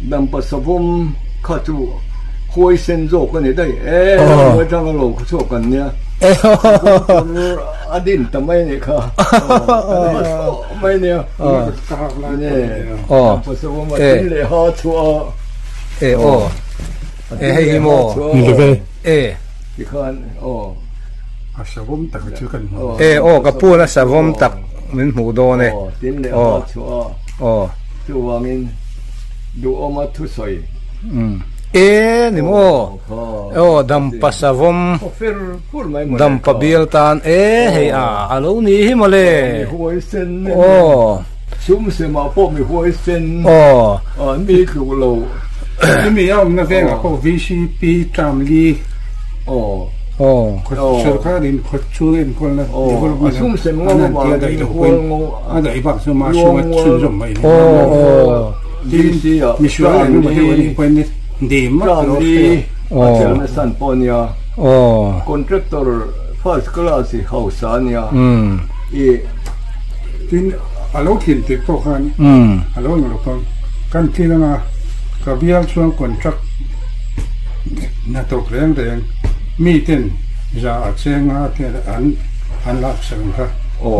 dampa savam kha chu huaisen zawk a ni daih. E, ramhnuai atanga lo chhuak kan nia. A din ta mai a nih kha. Mai nia. Aw. Dampa savam a tin leh ha chhuah a. E aw e hei hi maw e tikhan aw a savawm tak chu kan hmu e aw ka pu na savawm tak min hmuh dawn e tin leh aw chu aw chuwangin duhawma thusawi e ni maw aw dampa savawm dampa bial tan e hei a alo ni hi mawle aw Sum semah pawh mi huaisen mi tluk lo. Chumi a awmna vengah pawh VCP term li sorkarin khaw chhung enkawlna development an han tia daih lo pawhin a daih bak chu mah suma chhunzawm mai a ni. Tin, misual leh emaw deuh a nih pawhin dim mak lo hre a. Contractor first class i hausa a nia. Tin, a lo thin tir pawh khan a lo ang lo khan kan thin anga ka bial chuan contract hnathawk reng reng mi ten za a cheng a te an an lak sak ang kha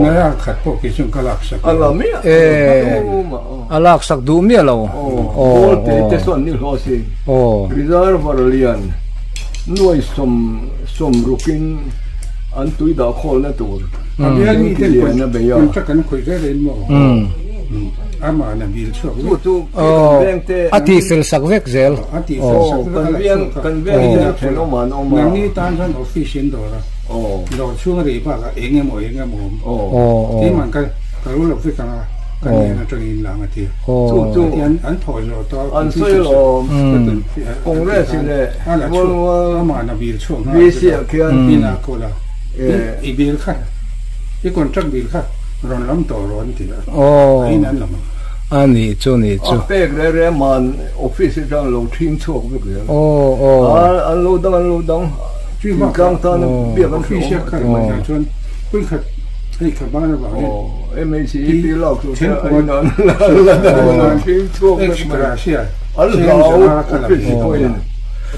nai a khat pawh kei chuan ka lak sak lo. A lak sak duh miah lo. Ball te te sawn ni hlawh si. Reservoir lian nuai sawm sawm rukin an tui dah khawlna tur. A bial mi ten contract an khawih zel in maw? Amah na bil chhuak vek. A tih fel sak vek zel. A tih fel sak vek a la chhuak a. Nangni tan chuan office in dawr a. Dawr chhung a rih bakah eng emaw eng emaw awm. Keimah ka ka lo lo vek ang a. Kan hnen atangin in lang a ti. Chu chu an thawh zawh tawh an sawi lawm. Congress leh Amah na bill chhuak nghal VC ah khian in a kawl a. I bill kha i contract bill kha rawn lam tawh rawh an ti a. A in an lam ang. A nih chu nih chu. A pek reh reh man office atang lo thing chhuak vek zel. An lo dang an lo dang. Thingtlang tan biak an hreh awm a ti mai. Chuan khuikhat hei kha ban avangin MHEP lak chu te a in an la la thing chhuak vek mai. An hlau office pawhin.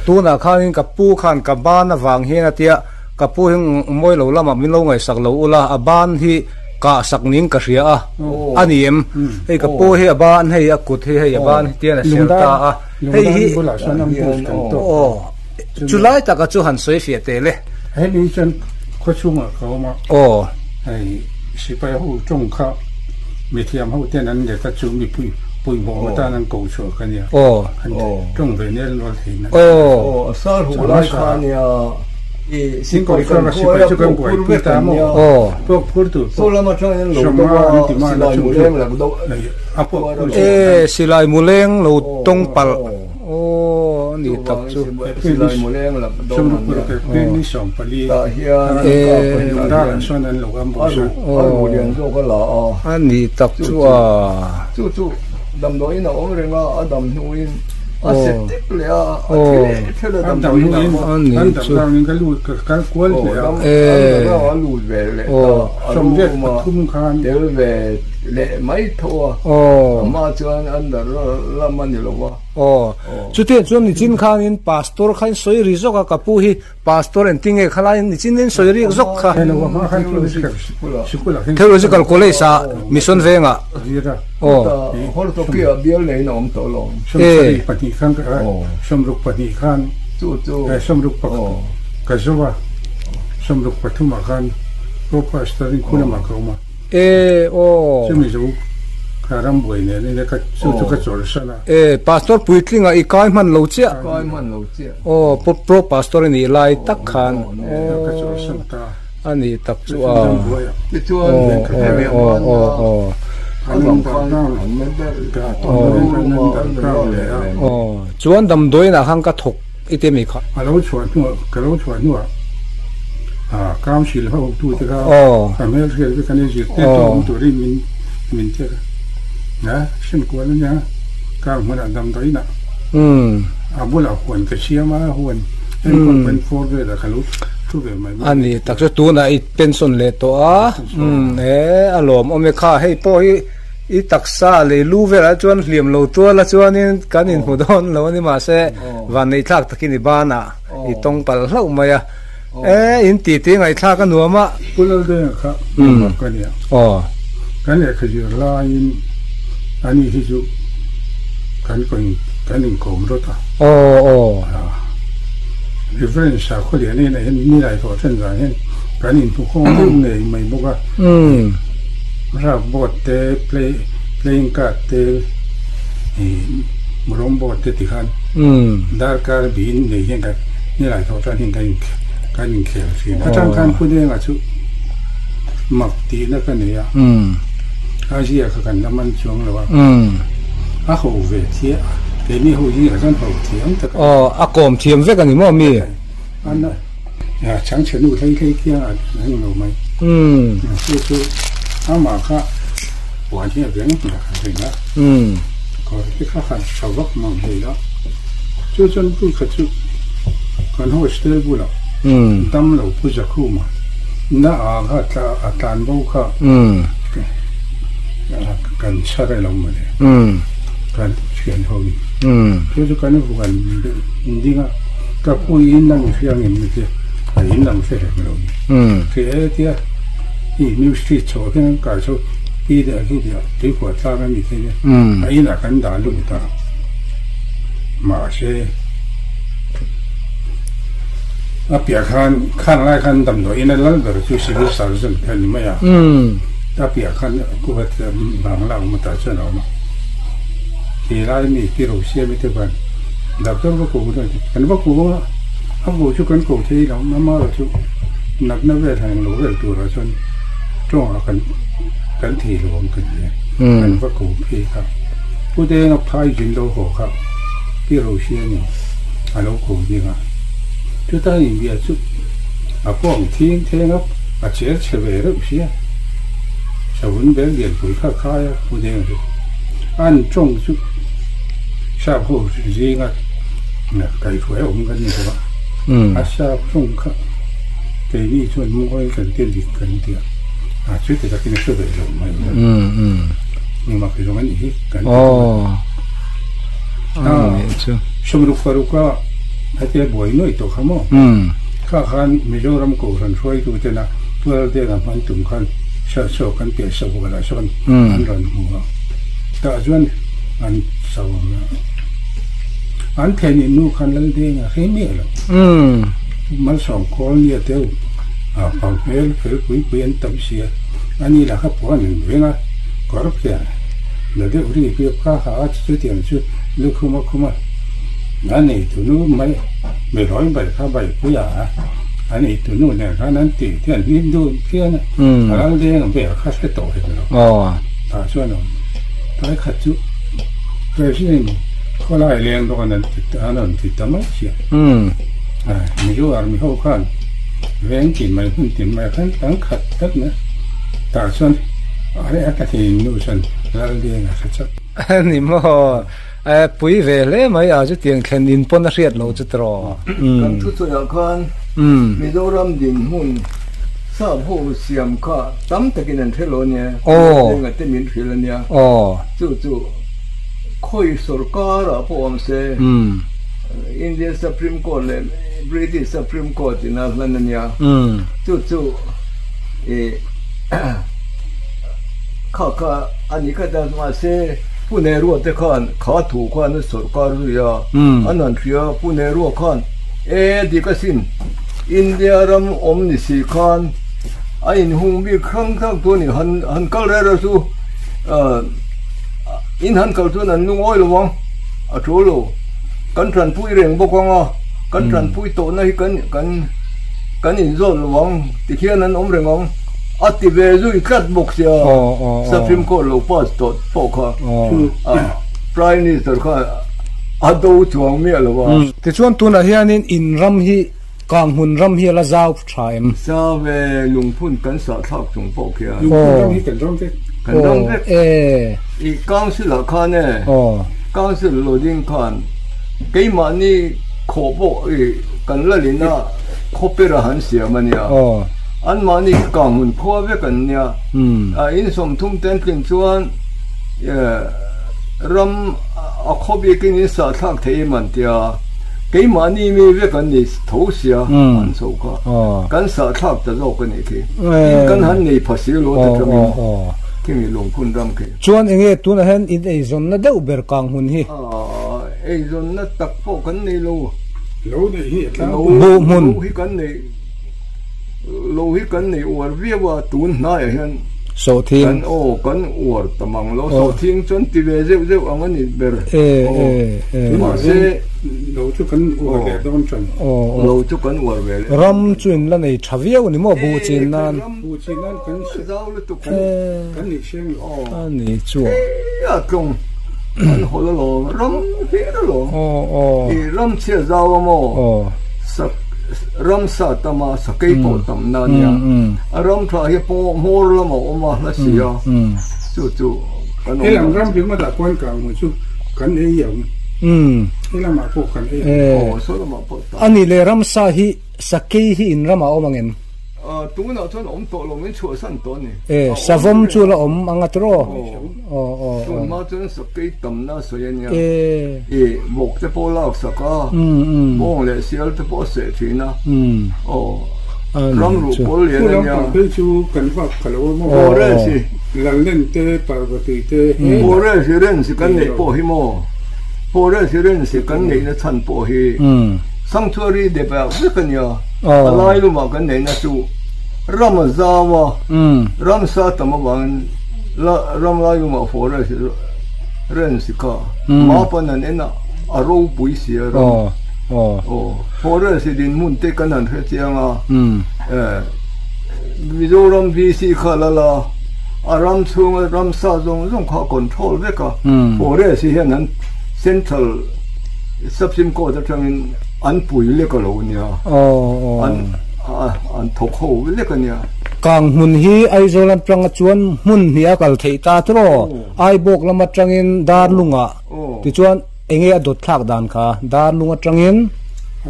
Tunah khanin ka pu khan ka ban avang hian a tia ka pu hi mawi lo lamah min lo ngaihsak lo ula a ban hi kah sak ning ka hria a a ni em hei ka pu hi a ban hei a kut hi hei a ban hi tian a ser ta a hei hi aw Chu lai taka chu han sawi fiah teh le. Hemi chuan khaw chhungah ka awm a. Aw. Hei sipai ho tawng kha mithiam ho ten an let a chu mipui puihmawh atan an ko chhuah ka nia. Aw. An tawng ve nel nual thei na. Aw. Aw, a sar huh lai kha nia. I sipai kan khuai a pawk phur vek an nia. Aw. Pawk phur tur pawh. Saw lam atangin an lo do a, silai mu leng lo do. E, silai mu leng lo tawng palh. Aw a ni tak chu. A ni tak chu a. A ni chu. Aw, chutiang chuan nichin khanin Pastor khain sawi ri zawk a, ka pu hi Pastor engtinge khalaiin nichinin sawi rik zawk kha. Theological College ah Mission vengah. Aw. E. E aw. E, Pastor puitlinga i kai hman lo chiah. Kai hman lo chiah. Aw, Pro Pastor i nih lai tak khan. Aw, ka chawlhsan ta. A nih tak chu a. Tichuan, hemi aw, aw, aw, aw. Aw, chuan damdawiinah khan ka thawk i ti mi kha. A lo chhuah hnuah, ka lo chhuah hnuah, council ho tute kha ka hmelhriat vek an inzirtir tawh awm turin min min tir a, hriat kual a nia, kar hmunah damdawiinah a bulah huan ka siam a, huan enkawl pawn fawr velah ka lo thu ve mai mai. A ni tak chu tunah i pension leh tawh a, e a lawmawm e kha, hei pawh hi i taksa lei lu velah chuan hliam lo tual a chuanin kan inhmu dawn lo a ni mahse vanneihthlak takin i banah i tawng palh hlauh mai a. E, in ti ti ngaihthlak a nuam a. Pu Laldenga kha nuam ka nia. Aw. Kan lehkha zir laiin ani hi chu kan in kan inkawm rawt a. Aw aw. Reverend Sakhawliana inah hian nilai thawh then zan hian kan inhmukhawm deuh ngei mai bawk a. Rap board te, play playing card te, ih rawng board te tikhan darkar biin nei hian kan nilai thawh tan hian kan in kan inkhel thin a. Atang khan Pu Denga chu mak tihna ka nei a, a zia kha kan la man chuang lo a, a ho ve thiah a, keini ho zingah chuan ho thiam tak a ni. Aw, a kawm thiam vek a ni maw mi? A chhangchhe nu hlei hlei kiang a reng lo mai. Chu chu amah kha puan hi a veng reng a, kawr te kha han tha vak mang hlei a. Chu chuan pui kha chu kan hostel bulah dam lo pu Zakhuma na ah kha a tlan bo kha kan chhar elo mawle kan thian ho in. Chu chu kan vuan ding a. Ka pu i in lang hria ngem ni te a in lang hre reng lo ni. Hre e tia i new street chho hian an kar chho i leh hi leh tuikhuah tlang a ni thei nia a inah kan dah lut a mahse a piah khan khan lai khan damdawi in a lal ber chu civil surgeon kha ni mai a a piah khan kuhat bangla awm atah chuan a awm a ti lai mi pi ro siam te khan Doctor va ko dawn che, kan va ko a, a ko chu kan ko thei lo, amaherawh chu natna vel han englo vel turah chuan tawngah kan Kan thei lo ang kan nia. Kan va ko phei kha. Pu Denga phai zin lo haw kha Pi Rosiani a lo ko ding a. Chuta inbia chu a pawng thing theng a, a cher chhe ve reuh sia. Savun bel lianpui kha khai a Pu Denga chu. An tawng chu sap ho zinga kaihruai awm kan ni bawk a. A sap tawng kha keini chuan mawi kan ti dik kan ti a. A chuti takin a hre ve lo mai a. Mi mak zawng a nih hi kan ti a. Sawmruk paruka hetia buai nuaih tawh kha maw? Kha khan Mizoram Kohhran hruaitu tena Tualdenga hman tum khan Serchhawk kan piah Sabualah sawn an rawn hmu a. Tah chuan an cho ang a. An thenih hnu khan Laldenga hre miah lo. Malsawm kawl nia deuh a pang hmel fel pui pui an tam sia, ani lah kha puan an veng a, kawr phian la deuh ri piap kha ha a chutiang chu lukhum a khum a, a nei tunu mai mirawi bai kha bai pui a, a nei tunu nen khan an tih te an hlim dun phian a, a ral deng a ber kha hre tawh hek lo, tah chuan a awm tlai khat chu President khawlai leng bawk an rawn ti ta mai sia. Mizo Army ho khan veng tin mai hmun tin mai khan kan khat tlat mai tah chuan a ka thei nu chuan Laldenga hre chauh. Ni maw pui ve hle mai a chutiang thlen in pawn a hriat loh chu tiraw. Kan thusawiah khan Mizoram dinhmun sap ho siam kha tam takin an hre lo ania, Laldenga te min hrilh ania, chu chu khawi sorkarah pawh awm se. Indian Supreme Court leh British Supreme Court ina hlan a nia. Chu chu i kha kha a ni khat a, mahse Pu Nehru te khan kha thu khan a sorkar zui a, an han hria a, Pu Nehru khan e dik asin India ram awm ni si khan a inhung bik hrang hrang chu a ni, han han kal reh reh chu in han kal chuan an lungawi lo ang. A tul lo. Kan tanpui reng bawk ang a, kan tanpui tawhna hi kan kan kan inzawt lo ang tikhian an awm reng ang a ti ve zui tlat bawk sia. Supreme Court lo pass tawh pawh kha Prime Minister kha a do chuang miah lo a. Tichuan tunah hianin in ram hi Kanghmun ram hi a la zau tha em? Zau e, lungphun kan sah thlak chung pawh khian. Lungphun ram hi kan ram vek. Kan ram vek. I council ah khan e, council lo ding khan keimahni khawh pawh i kan la lin a, khawpera han siam a nia. Anmahni hi Kanghmun khua vek an nia. In sawmthum ten tlin chuan ram a khaw bikin in sah thlak thei em an tia. Keimahni mi vek an ni tho sia an chho kha kan sahthlak ta zawk a nih khi. Tin kan han nei pha si lo ta tangin khimi lungphun ram khi. Chuan enge tunah hian in eizawnna deuh ber kang hmun hi? Eizawnna tak pawh kan nei lo. Lo neih hi a tlang. Buh hmun. Lo hi kan nei. Lo hi kan nei uar viau a, tun hnaiah hian Sawhthing. Kan aw kan uar ta mang lo, sawhthing chuan ti ve zeuh zeuh ang a ni ber. Mahse lo chu kan uar leh dawn tan. Lo chu kan uar ve leh. Ram chu in la nei tha viau a ni maw buh chin nan. Buh chin nan kan zau lutuk kan nei hreng lo. A ni chu. A tlawng kan hawl alawm ram hlir alawm. I ram chhia zau a maw. Sak ramsa tam a, sakei pawh tam na a nia. A ram tha hi pawh hmawr lam a awm a hla si a, chu chu kan awm. Helam ram ringawt ah khuan kang hmu chu kan ei ang. Helamah pawh kan ei ang. Aw, saw lamah pawh tam. A nih leh ramsa hi sakei hi in ramah a awm ang em? Tunah chuan awm tawh lo, min chhuahsan tawh a ni. E, savawm chu la awm ang a tiraw? Aw, tun hma chuan sakei tamna a sawi a nia. E, vawk te pawh lak sak a, bawng leh sial te pawh a seh thin a. Aw, ram ruh pawl lian a nia. Pu lampang phei chu kan vak pha lo a maw? Forest hi. Lallen te, Parvati te. Forest hi ren si kan neih pawh hi maw? Forest hi ren si kan neihna chhan pawh hi Sanctuary dep ah vek a nia. A lai lumah kan neihna chu ram a zau a, ramsa tam avangin ram lai lumah forest range kha map an han en a, a ropui si a ram. Forest dinhmun te kan han hre chiang a, Mizoram VC kha la la. A ram chhunga ramsa zawng zawng kha a control vek a, forest hi hian an central Supreme Court atangin an pui lek a lo nia, an thawk ho lek a nia. Kang hmun hi Aizawl atanga chuan hmun hnih a kal theih ta tawh, Aibawk lam atangin Darlungah tichuan enge a dawt thlak dan kha Darlung atangin.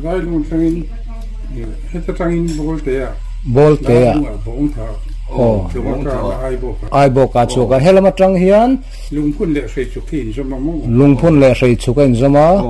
Darlung atangin heta tangin Bawltea. Bawltea. Darlungah Bawngtha. Aw. Chungah Aibawkah. Aibawkah chhuak a, helam atang hian. Lungphun leh Hreichuk hi inzawm a maw? Lungphun leh Hreichuk a inzawm a.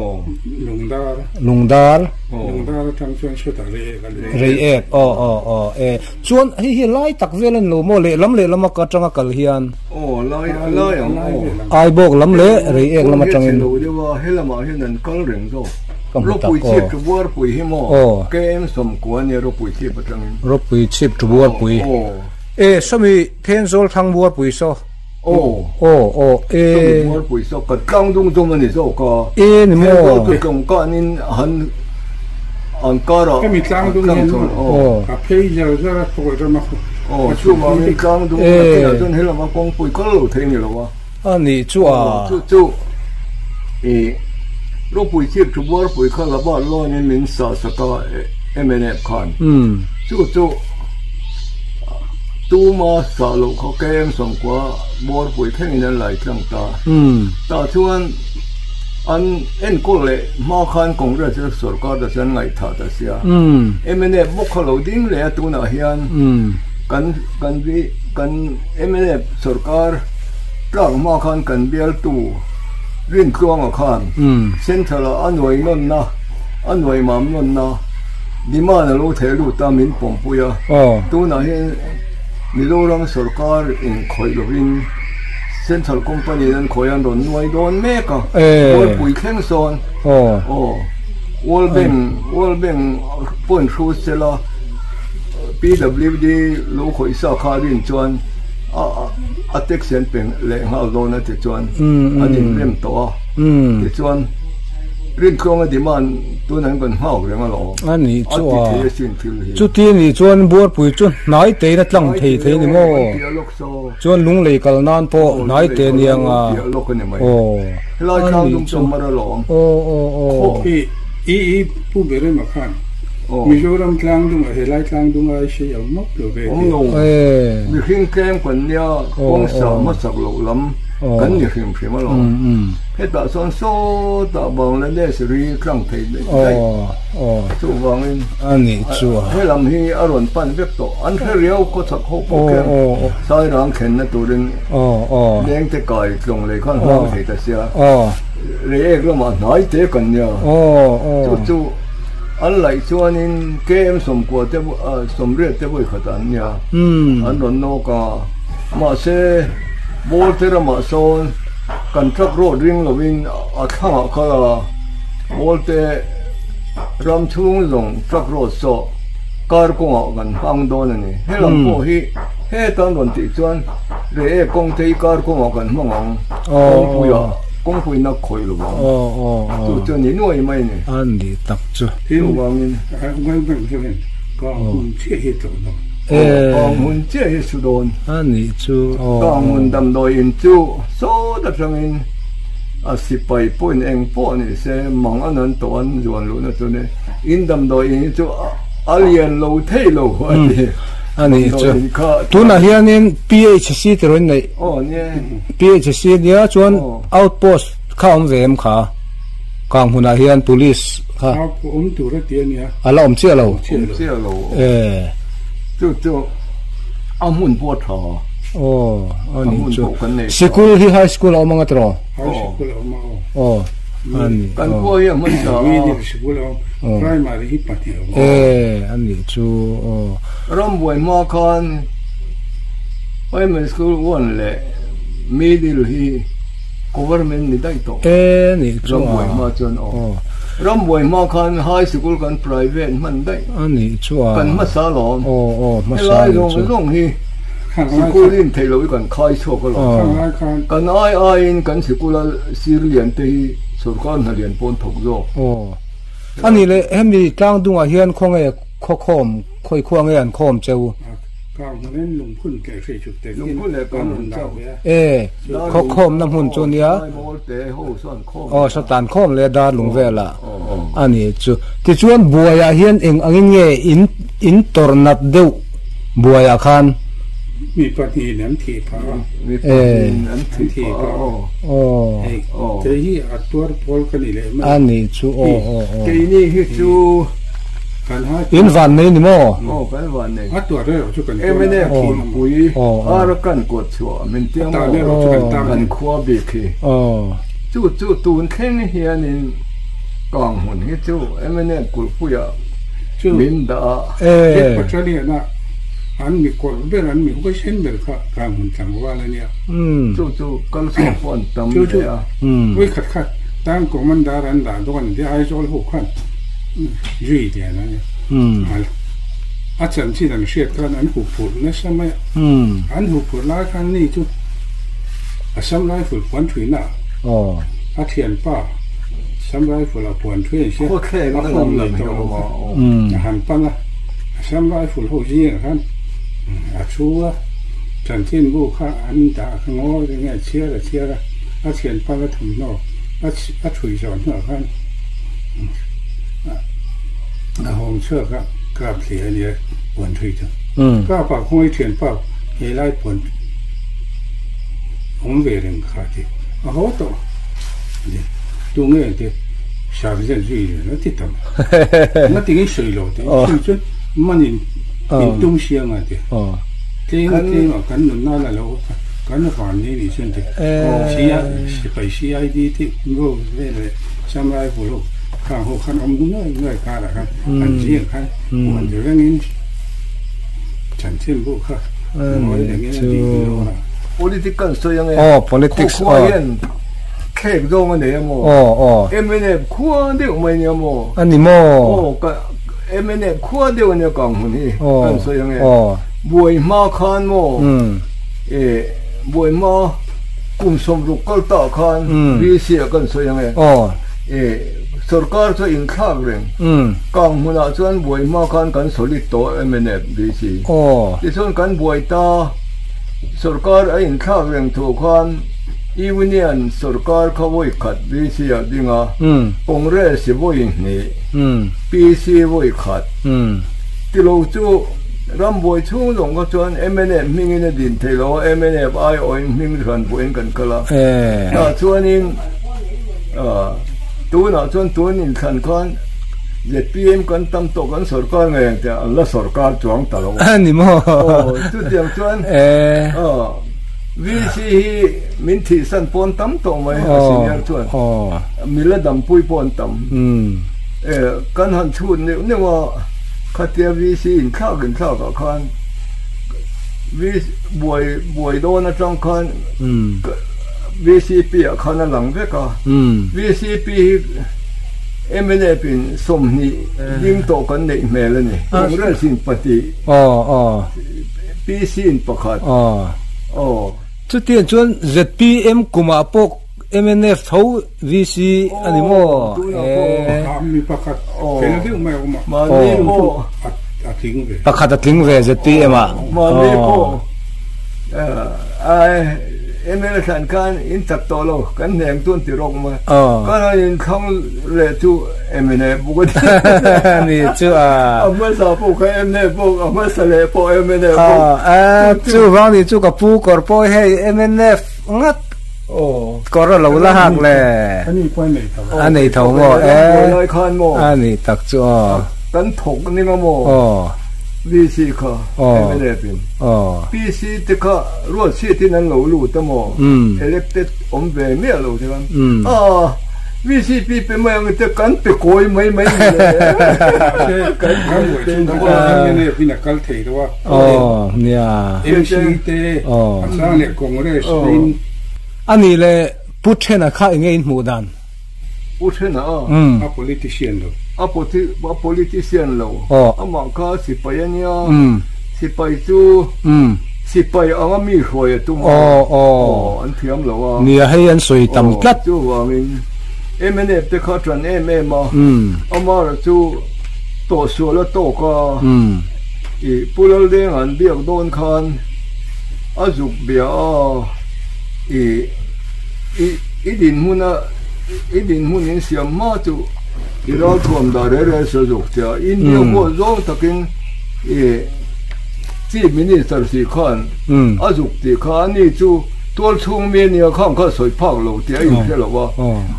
Lungdar. Lungdar. Lungdar atang chuan sawtah Reiek a lut. Reiek, aw aw aw e. Chuan hei hi lai tak vel a ni lo maw? Lehlam lehlam a atanga kal hian. Aw lai lai ang aw. Aibawk lam leh Reiek lam atangin. Kawng hi chhe lo deuh a, helamah hian an kal reng zawk. Ka hmu tak Ropui aw. chhip Tubuarpui hi maw? Aw. KM 90 a nia Ropui chhip atangin. Ropui chhip Tubuarpui. Aw. E sawmi Thenzawl Thangbuarpui saw. Aw. Aw aw e. Sawmi Buarpui saw ka tlang dung dum a ni zawk a. E ni maw. Thenzawl chu tlawngkanin han an karah. Hemi tlang dung hian maw a phei zar zar a kawl ram a khaw. Aw chuvangin tlang dung a tihah chuan helama kawngpui kal lo thei ni lo a. A nih chu a. Chu chu i Ropui chhip thu Buarpui kha la bat lawnin min sah sak a MNF khan. Chu chu tuma sah loh kha KM 90 Buarpui thlengin an lai tlang ta. Tah chuan an enkawl leh hma khan Congress sorkar ta chuan ngaihthah ta sia. MNF bawk kha lo ding leh a tunah hian kan kan kan MNF sorkar Tlak hma khan kan bialtu Rintluanga khan Central ah a nuai nawnna, a nuai mam nawnna demand a lo theh lut a min pawmpui a. Tunah hian Mizoram sorkar in khawih lovin Central company in an khawih an rawn nuai dawn mek a, Bualpui thleng sawn aw World Bank World Bank pawhin hrut sela PWD lo khawih sa kha rin chuan a tax an pe leh nghal dawn a ti chuan an inrem tawh a tichuan Rintluanga demand tun an kan nghak reng alawm a nih chu a ti thei asin thil hi chuti nih chuan Buarpui chu hnai tein a tlang thei thei ni maw chuan lunglei kal nan pawh hnai te nia nga aw helai tlang dum chu mar alawm aw aw aw i i pu Berema khan Mizoram tlang dungah helai tlang dunga ai sei awm mawp lo ve Awm lo. Mihring tlem kan nia kawngsa hmasak loh lam kan ni hrim hrim alawm. Hetah chuan sawtah Bangladesh ri tlang thei daih daih. Chuvangin helam hi a rawn pan vek tawh. An hre riau khawchhak ho pawh khian Sairang thlenna turin lengte kai tlawng lei khan hmang thei ta sia. Reiek lamah hnai te kan nia. Chu chu. An laih chuanin KM 90 te 80 te vawi khat an nia, an rawn nawk a. Mahse, Bawlte ramah sawn kan truck road ring lovin a thlangah kal a, Bawlte ram chhung zawng truck road saw kar kawngah kan hmang dawn a ni. Helam pawh hi heta an rawn tih chuan Reiek kawng te hi kar kawngah kan hmang ang, kawngpuiah. Kawngpui nak khawih lo ang. Chu chu ni nuai mai ni. A ni tak chu. Chuvangin. World Bank chuan kang hun chiah hi tlawh dawn. Kang hun chiah hi su dawn. A ni chu. Kang hun damdawi in chu sawt atangin a sipai pawhin eng pawh ni se mang an an tawh an zuan luhna chu ni. In damdawi in hi chu a lian lo thei lo a ti. A ni chu. Tunah hianin PHC tiraw in neih. Aw nia. PHC nia chuan outpost kha awm ve em kha? Kang hmunah hian police kha. Awm tur a ti a nia. A la awm chiah lo. Awm chiah lo. E. Chu chu a hmun pawh a tha. Aw a ni chu. Sikul hi high school a awm anga tiraw? High school a awm a aw. Aw a ni. Kan khua hi a hman ta a. Middle school a awm. Primary hi pahnih a awm. E a ni chu aw. Rambuai hma khan. Primary School 1 leh Middle hi Government ni daih tawh. E nih chu a. Rambuai hma chuan aw. Rambuai hma khan High School kan private hman daih. A nih chu a. Kan hmasa lawm. Aw aw hmasa nih chu. Helai zawng zawng hi sikul in theih loh hi kan khai chhuak alawm. Kan ai aiin kan sikula sir lian te hi sorkar hna lian pawn thawk zawk. Aw. A nih leh hemi tlang dungah hian khawnge khaw khawm khawi khua nge an khawm cheu? E khaw khawmna hmun chu nia aw satan khawm leh dar lung velah a ni chu tichuan buaiah hian eng angin nge in in tawrh nat deuh buaiah khan Mi pahnihin an thih phah a. Mi pahnihin an thih phah a aw. Aw. Aw. Kei hi a tuar pawl ka ni leh mai. A nih chu aw aw aw. Keini hi chu kan ha In van nei ni maw? Aw kan van nei. A tuar erawh chu kan tuar a. MNF Kulhpui Arakan kawt chhuah min tia maw? Kan khua bik hi. Aw. Chu chu tun thleng hianin kang hmun hi chu MNF Kulhpuiah min dah a. Ee. Pataliana an mi kawlh ber an mi huaisen ber kha kang hmun tlangval a nia. Chu chu kal chhuak pawh an tam hle a. Vawi khat khat tan commander an dah dawn an tia Aizawl ho khan zui lian a nia. A chanchin an hriat khan an huh phurh nasa mai a. An huh phurh lai khan ni chu Assam Rifle puan thuina a thianpa Assam Rifle a puan thui an hria a khawm nei tawh lo kha a han pan a. Assam Rifle ho zingah khan a thu a. Chanchinbu kha an dah kha ngawi reng a chhiar a chhiar a, a thianpa la thawmhnaw a a thui zawh hnuah khan a hawng chhuak a, kap thli a nia puan thui chu. Kap ah khawngaih thianpa he lai puan awm ve reng kha ti a haw tawh a ti. Tunge ti sergeant zui reng a ti tam. Ngatinge sawi lo ti chumi chuan manin in tum siang a ti. Tlem tlem ah kan nunna la lo kan van ni nih chuan ti sipai CID te ngo vel leh Samurai pawl ho khang ho khan awm nuai nuai karah khan an zing khan huan ti rengin chanchin bu kha ngawi rengin a ding dawn a. Politics kan sawi ange. Aw politics aw. Khua hian thlek zawng a nei a maw? Aw aw. MNF khua deuh mai nia maw? A ni maw? Aw ka MNF khua deuh a nia kang hun hi kan sawi ange. Aw. Buai hma khan maw e buai hma kum sawmruk kal tah khan VC ah kan sawi ang e e sorkar chu a inthlak reng kang hmunah chuan buai hma khan kan solid tawh mnf VC tichuan kan buai ta sorkar a inthlak reng thu khan Union sorkar kha vawi khat VC ah ding a Congress vawi hnih PC vawi khat tilo chu Rambuai chhung zawng kha chuan mnf hmingin a din thei lo a, mnf aiawhin hming hran pawhin kan kal a. Tah chuanin tunah chuan tun inthlan khan zpm kan tam tawh kan sorkar ngei ang tih an la sorkar chuang ta lo. A ni maw? Aw, chutiang chuan VC hi min thihsan pawn tam tawh mai a senior chuan mila dampui pawh an tam. Kan han chhut neuh neuh a. Khatia VC inthlak inthlak ah khan VC buai buai dawn atang khan VCP ah khan a lang vek a, VCP hi MNF in 20 ding tawh kan neih hmel a ni, Congress in 2, PC in 1. Chutiang chuan ZPM kumah pawh MNF tho VC a ni maw? Mi pakhat fel deuh mai a awm a, a tling ve. Pakhat a tling ve ZPM ah. Mahni pawh MLA thlan khan in chak tawh lo, kan hneng chu an ti rawk mai. Kan han inthlang leh chu MNF bawk a ni. Ni chu a. A hmasa pawh kha MNF bawk, a hmasa leh pawh MNF bawk. Chuvang ni chu ka pu kawr pawh hei MNF ngat. Kawr a lo la hak le. A nei tho maw? A ni tak chu aw. Kan thawk ning a maw? VC kha MNF in. PC te kha ruat seat in an lo lut a maw? Elected awm ve miah lo te khan. VCP pe mai ang te kan pe kawi mai mai ni le. Kan buai chung kha MNF in a kal thei lo a. Aw nia. MC te a chang leh Congress te in. A nih leh Pu Thena kha enge in hmuh dan? Pu Thena a? A politician lo. A politician lo. Amah kha sipai a nia. Sipai chu sipai anga mi hruai a tum a. Aw an thiam lo a. Nia hei an sawi tam tlat. Chuvangin mnf te kha tan em em a. Amara chu tawhsual a tawk a. I Pu Laldenga an biak dawn khan a zuk bia a, i i i dinhmuna i dinhmun in siam hma chu i ralthuam dah reh reh sa zuk che a, India huat zawng takin i Chief Minister si khan a zuk tih kha a ni chu tual chhung mi a nia khang kha sawi phak lo tih a inhre lo a,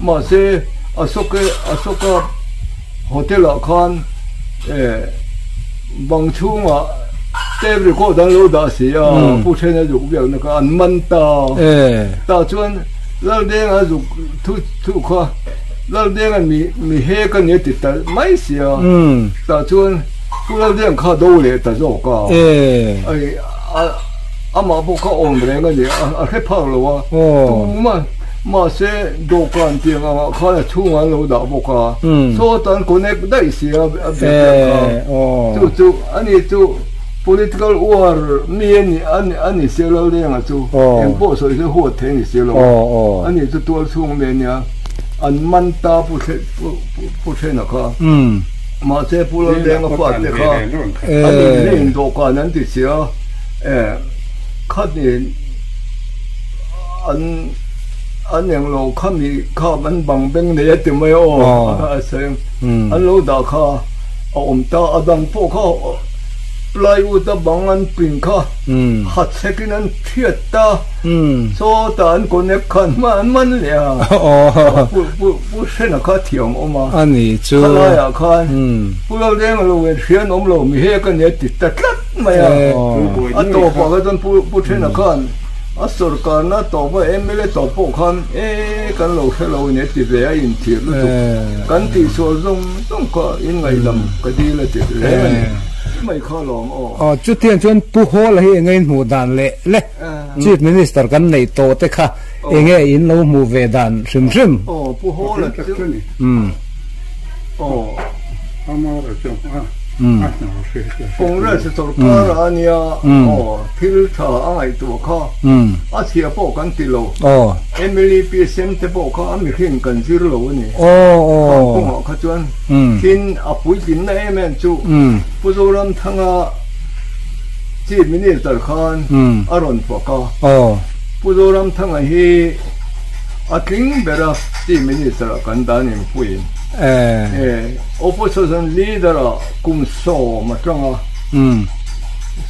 mahse Ashoke Ashoka Hotel ah khan bang chhungah tape record an lo dah si a, Pu Thena zuk biakna kha an man ta. Tah chuan Laldenga zuk thu thu kha Laldenga mi mi hek a ni a ti ta mai si a, tah chuan Pu Laldeng kha do leh ta zawk a, amah pawh kha awm reng a ni a hre phak lo a, tumah mahse dawhkan tiang angah khan a chhungah an lo dah bawk a, sawta an connect daih si a a biak biak kha, chu chu ani chu political war mi a ni a ni sia Laldenga chu engpawh sawi se huat thei a ni sia lo a, ani chu tual chhung mi a nia, an man ta Pu Pu Thena kha. Mahse Pu Laldenga fate kha an inhlein dawhkan an ti sia e khatin an an englo khami kha an bang beng nei a ti mai aw a sawi an lo dah kha a awm ta a dang pawh kha plywood a bang an pin kha hat chhekin an thiat ta sawtah an connect khan an man leh a pu pu Pu Hrena kha thiam awm a. A ni chu. Khalaiah khan Pu Laldenga lo en hrian awm lo mi he ka nia ti ta tlat mai a. A tawpah kha chuan Pu Pu Hrena khan a sawrkarna tawp a mla tawp pawh khan e kan lo hre lo nia ti ve a inthir lutuk. Kan tihsual zawng zawng kha inngaihlam ka dil a ti reng a ni. Mai kha lawm aw. Aw chutiang chuan Pu Hawla hi eng nge in hmuh dan leh le Chief Minister kan neih tawh te kha. Enge in lo hmuh ve dan hrim hrim? Aw Pu Hawla chu aw Congress sorkar a nia aw thil tha a ngaihtuah kha a chhia pawh kan ti lo mla PSM te pawh kha a mihring kan zir lo a ni kha kawngah kha chuan tin a puitlinna em em chu Pu Zoramthanga Chief Minister khan a rawn fak a. Pu Zoramthanga hi a tling ber a, Chief Minister ah kan dan inpuiin Opposition Leader ah kum 10 atang a,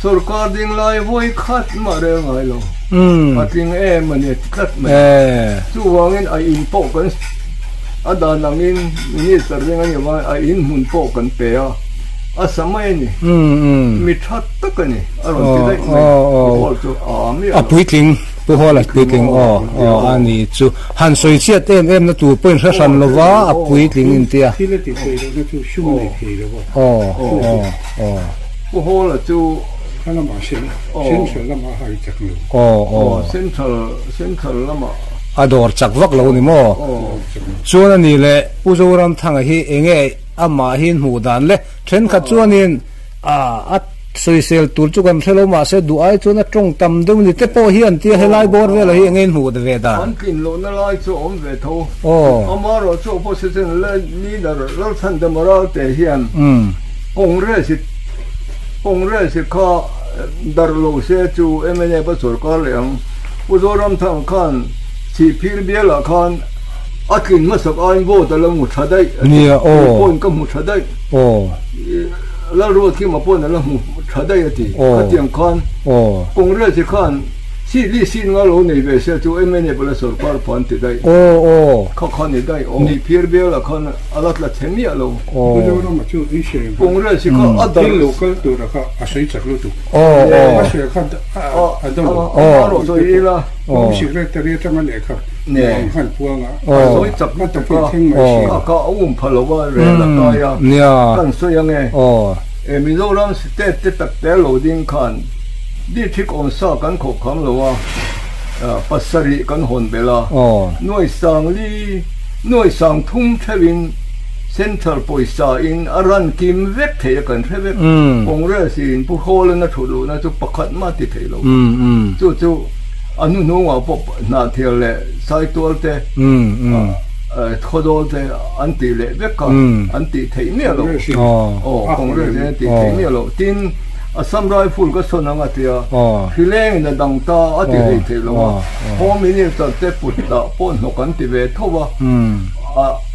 sorkar ding lai vawi khat mah rel ngai lo, a tling em a ni a ti tlat mai. Chuvangin a in pawh kan a dan angin Minister ding a nih avangin a in hmun pawh kan pe a, a sa mai a ni, mi tha tak a ni. A rawn ti daih mai Pu Hall chu a am miah lo. A puitling Pu Hall a puitling aw aw a ni chu han sawi chiat em em na tur pawhin hre hran lo va a puitling in tia. Thil a ti thei lo na chu sum a nei thei lo va. Aw aw aw. Pu Hall a chu. Kha lamah central lamah a hai chak lo. Aw aw. Central central lamah. A dawr chak vak lo ni maw? Chuan a ni le Pu Zoramthanga hi enge amah hi hmuh dan le thenkhat chuanin A, a sawisel tur chu kan hre lo mahse duh ai chuan a tawng tam deuh ni te pawh hi an tia helai bawr velah hi eng nge hmuh ve dan? An tlin lohna lai chu a awm ve tho. Amaherawh chu opposition leader Lalchhandama Ralte hian Congress i Congress i kha darh lo se chu mnf a sawrkar leh ang. Pu Zoramthanga khan Chhihphir bialah khan a tlin hmasak aiin vote a lo hmu tha daih a ti. Kei pawhin ka hmu tha daih. Lalruat khi mah pawhin a la hmu tha daih a ti. Khatiang khan Congress hi khan seat li seat nga lo nei ve se chu mnf a la sorkar pha an ti daih. Kha kha ni daih. Ni phir bialah khan a la tla chhe miah lo. Congress hi kha a dar. Thil lo kal tura kha a sawi chak lutuk. A sawi kha a do lo. A rawh sawi ila. Home Secretary atanga lehkha muang khan puang a. A sawi chak lutuk a, kha kha a um pha lo a, rel a kai a, kan sawi ang e. E Mizoram state te tak te lo ding khan district awm sa kan khawp kham lo a, pasarih kan hawn belh a, nuai sang li, nuai sang thum theuhin central pawisa in a ran kim vek thei a kan hre vek. Congress in Pu Hawlana thut luhna chu pakhat mah ti thei lo. Chu chu. A hnuhnungah pawh Hnahthial leh Saitual te, Khawdawl te an tih leh vek kha an tih theih miah lo. Aw, Congress hian an tih theih miah lo. Tin, Assam Rifle ka sawn ang a ti a, hrileng in a dang ta a ti hlei thei lo a, Home Minister te put dah pawh hnawk an ti ve tho a,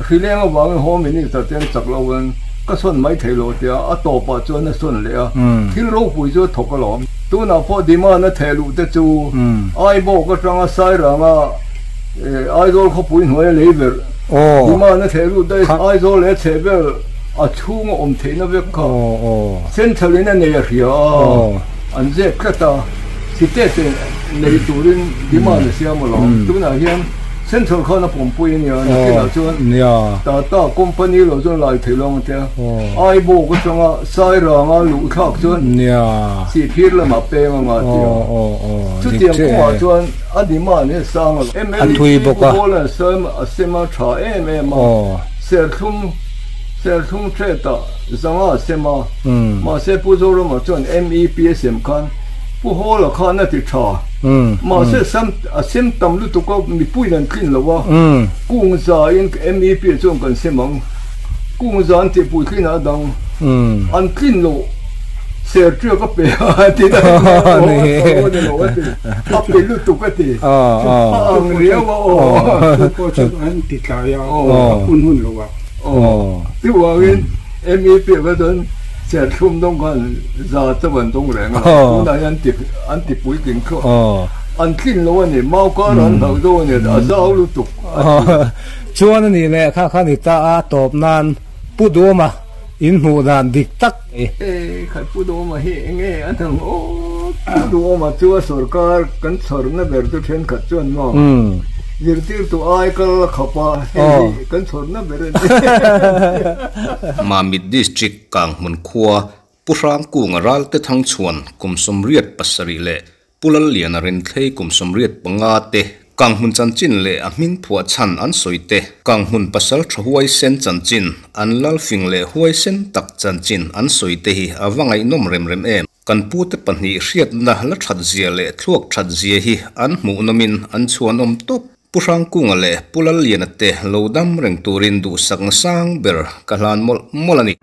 hrileng avangin Home Minister te an chak lo in ka sawn mai thei lo a ti a, a tawpah chuan a sawn leh a, thil ropui chu a thawk alawm. Tunah pawh demand a theh luh te chu Aibawk atanga Sairanga Aizawl khawpui hnuaia lei ber demand a theh lut daih, Aizawl leh a chheh vel a chhunga awm theihna vek kha Central in a nei a hria a, an zep tlat a, state nei turin demand a siam alawm. Tunah hian Central khan a pawmpui a nia, nakinah chuan Tata company lo chuan lai thei lo ang tia, Aibawk atanga Sairanga luh thlak chuan Sihphir lamah peng anga a ti a. Chutiang kawngah chuan a demand hi a sang alawm. MLA Pu Hawla a sem a tha em em a, Serthlum Serthlum Thret-ah zanga a sem a, mahse Pu Zorama chuan MEP a sem khan Pu Hawla khan a ti tha. Mahse sam a sem tam lutuk a, mipuiin an tlin lo a, kung zain MEP chuan kan sem ang, kung za an tih puitlinah a dang, an tlin lo serṭiak a pe a ti daih mai a, aw a ni lo a ti, a pe lutuk a ti, a ang riau a aw. Chu pawh chu an ti tlai a, a hun hun lo a. Aw, chuvangin MEP kha chuan serthlum dawng khan za chauh an dawng reng a, tunah hian an ti puitling thluah. An tlin lo a ni, mau kar an hlauh zo a ni, a zau lutuk a ti. Chuan a nih leh kha kha ni ta a tawp nan Pu Duhawma in hmuh dan dik tak e. E khai Pu Duhawma hi enge a hnang aw? Pu Duhawma chu a sorkar kan chhawrna ber chu thenkhat chuan maw zirtirtu ai kal a khap a, hei hi kan chhawrna ber a ni. Mamit District Kanghmun khua Pu Hrangkunga Ralte Thangchhuan kum 87 leh Pu Lalliana Renthlei kum 85 te, Kanghmun chanchin leh a hming phuah chhan an sawi te, Kanghmun pasal tha huaisen chanchin, an lalfing leh huaisen tak chanchin an sawi te hi a va ngaihnawm rem rem em. Kan pute pahnih hriatna la that zia leh thluak that zia hi an hmuhnawmin an chhuanawm tawp. Pu Hrangkunga leh Pu Lalliana te lo dam reng turin duhsakna sang ber ka hlan mawlh mawlh a ni.